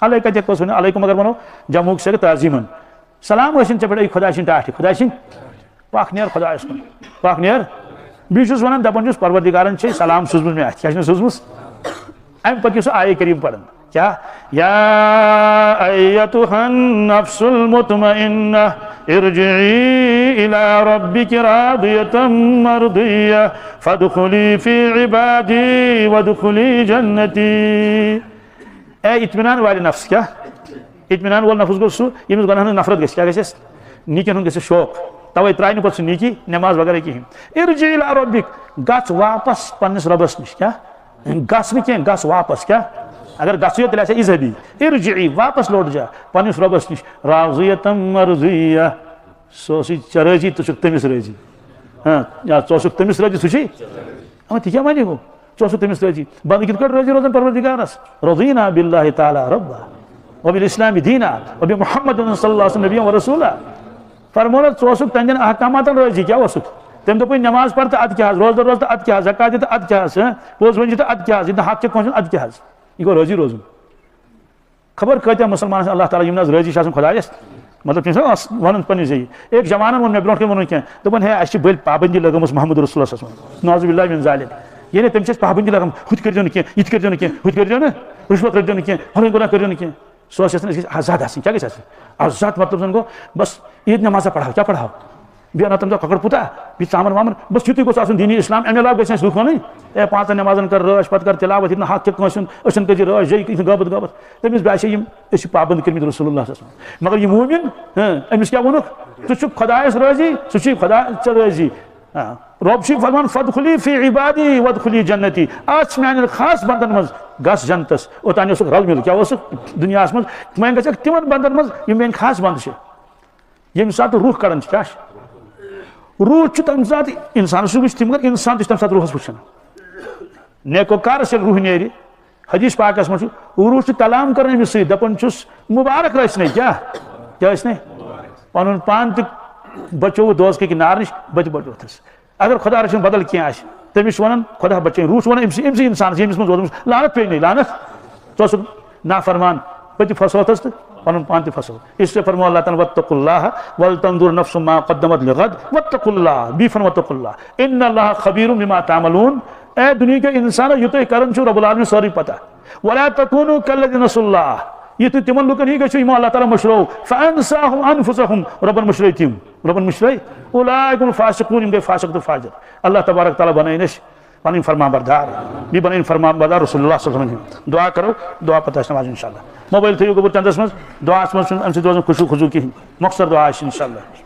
علیکم کتہِ ہیٚکو أسۍ ؤنِتھ؟ علیکم اگر ونو، جمعُک صیغہ تعظیمن۔ سلام ٲسِن ژےٚ پٮ۪ٹھ، اے خۄداے سٕنٛدۍ ٹاٹھۍ، خۄداے سٕنٛدۍ۔ پکھ نیر خۄدایس کُن، پکھ نیر۔ بیٚیہِ چھُس ونان، دپان چھُس، پروردگارن چھے سلام سوٗزمُت مےٚ اتھِ۔ کیٛاہ چھُ مےٚ سوٗزمُت؟ امہِ پتہٕ چھُ سُہ آیے کریم پران۔ کیٛاہ؟ یا ایتها النفس المطمئنہ، ارجعی الی ربک راضیۃ مرضیہ، فادخلی فی عبادی وادخلی جنتی۔ اے اطمینان والہِ نفس، کیٛاہ؟ اطمینان وول نفس گوٚو سُہ، ییٚمِس گۄناہن ہٕنٛز نفرت گژھِ۔ کیٛاہ گژھٮ۪س؟ نیٖکین ہُنٛد گژھٮ۪س شوق۔ توے ترٛایہِ نہٕ پتہٕ سُہ نیٖکی، نٮ۪ماز وغیرہ کِہیٖنۍ۔ ارجع الی ربک، گژھ واپس پننِس رۄبس نِش۔ کیٛاہ؟ گژھ نہٕ کینٛہہ، گژھ واپس۔ کیٛاہ؟ اگر گژھُے یوت، تیٚلہِ آسہِ اذہبی۔ ارجعی، واپس لوٹ جا پننِس رۄبس نِش۔ راضیۃ مرضیہ، سُہ اوسُے ژےٚ رٲضی، ژٕ چھُکھ تٔمِس رٲضی۔ ہاں، یا ژٕ اوسُکھ تٔمِس رٲضی، سُہ چھُے۔ اما تہِ کیٛاہ معنی گوٚو؟ ژٕ اوسُکھ تٔمِس رٲضی۔ بندٕ کِتھ پٲٹھۍ رٲضی روزان پروردگارس؟ رضینا باللہ تعالیٰ ربا۔ وبالاسلام دینا وبمحمد صلی اللہ علیہ وسلم نبیا و رسولا۔ فرموو نہ، ژٕ اوسُکھ تہنٛدٮ۪ن احکاماتن رٲضی، کیٛاہ اوسُکھ؟ تٔمۍ دوٚپُے، نماز پَر تہٕ اَدٕ کیٛاہ حظ، روزدر روز تہٕ اَدٕ کیٛاہ حظ، زکات دِ تہٕ اَدٕ کیٛاہ حظ، ہہ؟ پوٚز ؤنۍ زِ تہٕ اَدٕ کیٛاہ حظ، یہِ نہٕ حق چھِ کٲنٛسہِ ہُنٛد، اَدٕ کیٛاہ حظ؟ یہِ گوٚو رٲضی روزُن۔ خبر کٲتیٛاہ مُسلمان چھِ اللہ تعالیٰ یِم نہٕ حظ رٲضی چھِ آسان خۄدایَس، مطلب چھِ أمِس آس-، وَنُن پنٛنہِ ذٔریعہٕ۔ أکۍ جوانَن ووٚن مےٚ برونٛٹھ کَنہِ ووٚنُن کینٛہہ، دوٚپُن، ہے، اَسہِ چھِ بٔلۍ پابندی لٲگمٕژ محمد رسول اللہ صلی اللہ علیہ وسلم، نعوذ باللہ من ذالک، یعنی تٔمۍ چھِ اَسہِ پابندی لٲگمٕژ، ہُہ تہِ کٔرۍزیو نہٕ کینٛہہ، یہِ تہِ کٔرۍزیو نہٕ کینٛہہ، ہُتہِ کٔرۍزیو نہٕ، فلٲنۍ گۄناہ کٔرۍزیو نہٕ کینٛہہ۔ سُہ اوس یژھان أسۍ گٔژھۍ آزاد آسٕنۍ۔ کیٛاہ گژھِ آسٕنۍ؟ آزاد مطلب زَن گوٚو بس عیٖد نٮ۪مازا پَرہاو، کیٛاہ پَرہاو؟ بیٚیہِ اَنہو تَمہِ دۄہ کۄکَر پوٗتاہ، بیٚیہِ ژامَن وامَن، بس یُتُے گوٚژھ آسُن دیٖنی اِسلام۔ اَمہِ علاوٕ گژھِ اَسہِ لُکھ وَنٕنۍ، اے، پانٛژَن نٮ۪مازَن کر رٲچھ، پَتہٕ کر تِلاوت، ییٚتہِ نہٕ حق چھِ کٲنٛسہِ ہُنٛد، أچھَن کٔرۍ زِ رٲچھ، جے یہِ غٲبت غٲبت۔ تٔمِس باسے یِم، أسۍ چھِ پابنٛد کٔرمٕتۍ رسول اللہ صلی اللہ علیہ وسلم۔ مگر یہِ موٗمِن، ہاں، أمِس کیٛاہ ووٚنُکھ؟ ژٕ چھُکھ خۄدایَس رٲضی، ژٕ چھُے خۄدا ژےٚ رٲضی۔ آ، رۄب چھُے فرمان، "فادخلی فی عبادی وادخلی جنتی"، اَژھ میٛانٮ۪ن خاص بندن منٛز، گژھ جنتس۔ اوٚتام اوسُکھ رل مِل، کیٛاہ اوسُکھ دُنیاہس منٛز؟ وۄنۍ گژھکھ تِمن بندن منٛز، یِم میٛٲنۍ خاص بندٕ چھِ۔ ییٚمہِ ساتہٕ روح کڑان چھِ، کیٛاہ چھِ؟ روح چھُ تَمہِ ساتہٕ، اِنسانس چھُ وٕچھ تِم، مگر اِنسان تہِ چھُ تَمہِ ساتہٕ روحس وٕچھان۔ نیکوکارس ییٚلہِ روح نیرِ، حدیث پاکس منٛز چھُ، روح چھُ کلام کران أمِس سۭتۍ، دپان چھُس، "مبارک ٲسۍ نے، کیٛاہ؟ کیٛاہ ٲسۍ نے؟ پنُن پان تہِ بچووُتھ دوزخٕکۍ نارٕ نِش، بہٕ تہِ بچووُتھس۔" اگر خۄدا رٔچھِن بدل کینٛہہ آسہِ، تٔمِس چھُ وَنان، خۄدا بچٲیِن۔ روٗح چھُ وَنان أمِسٕے، أمِسٕے اِنسانَس، ییٚمِس منٛز ووتمُت لعنت پیٚیہِ نَے، لعنت۔ ژٕ اوسُکھ نافرمان، بہٕ تہِ پھسوتھس تہٕ پَنُن پان تہِ پھسو۔ اس لیے فرموو اللہ تعالیٰ ہَن، "واتقوا اللہ ولتنظر نفس ما قدمت لغد واتقوا اللہ۔" بیٚیہِ فرموو، "واتقوا اللہ ان اللہ خبیر بما تعملون۔" اے دُنیہٕکیو اِنسانو، یہِ تُہۍ کران چھِو، رب العالمین سٲرٕے پتہ۔ "ولا تکونوا کالذین نسوا اللہ۔" یہِ تُہۍ تِمن لوٗکن ہی گٔژھِو، یِمو اللہ تعالیٰ مٔشرو۔ "فانساہم انفسہم۔" رۄبن مٔشرٲے تِم۔ رۄبن مٔشرٲے۔ "اولئک هم الفاسقون۔" یِم گٔے فاسق تہٕ فاجر۔ اللہ تبارک تعالیٰ بنٲیِن أسۍ پنٕنۍ فرمان بردار، بیٚیہِ بنٲیِن فرمان بردار رسول اللہ صلی اللہ علیہ وسلم ہُنٛد۔ دعا کرو، دعا پتہٕ آسہِ نماز انشاءاللہ۔ موبایل تھٲیِو گوٚبُر چندس منٛز، دعاہس منٛز چھُنہٕ اَمہِ سۭتۍ روزان خشوع خضوع کِہیٖنۍ۔ مۄخصر دعا آسہِ انشاءاللہ۔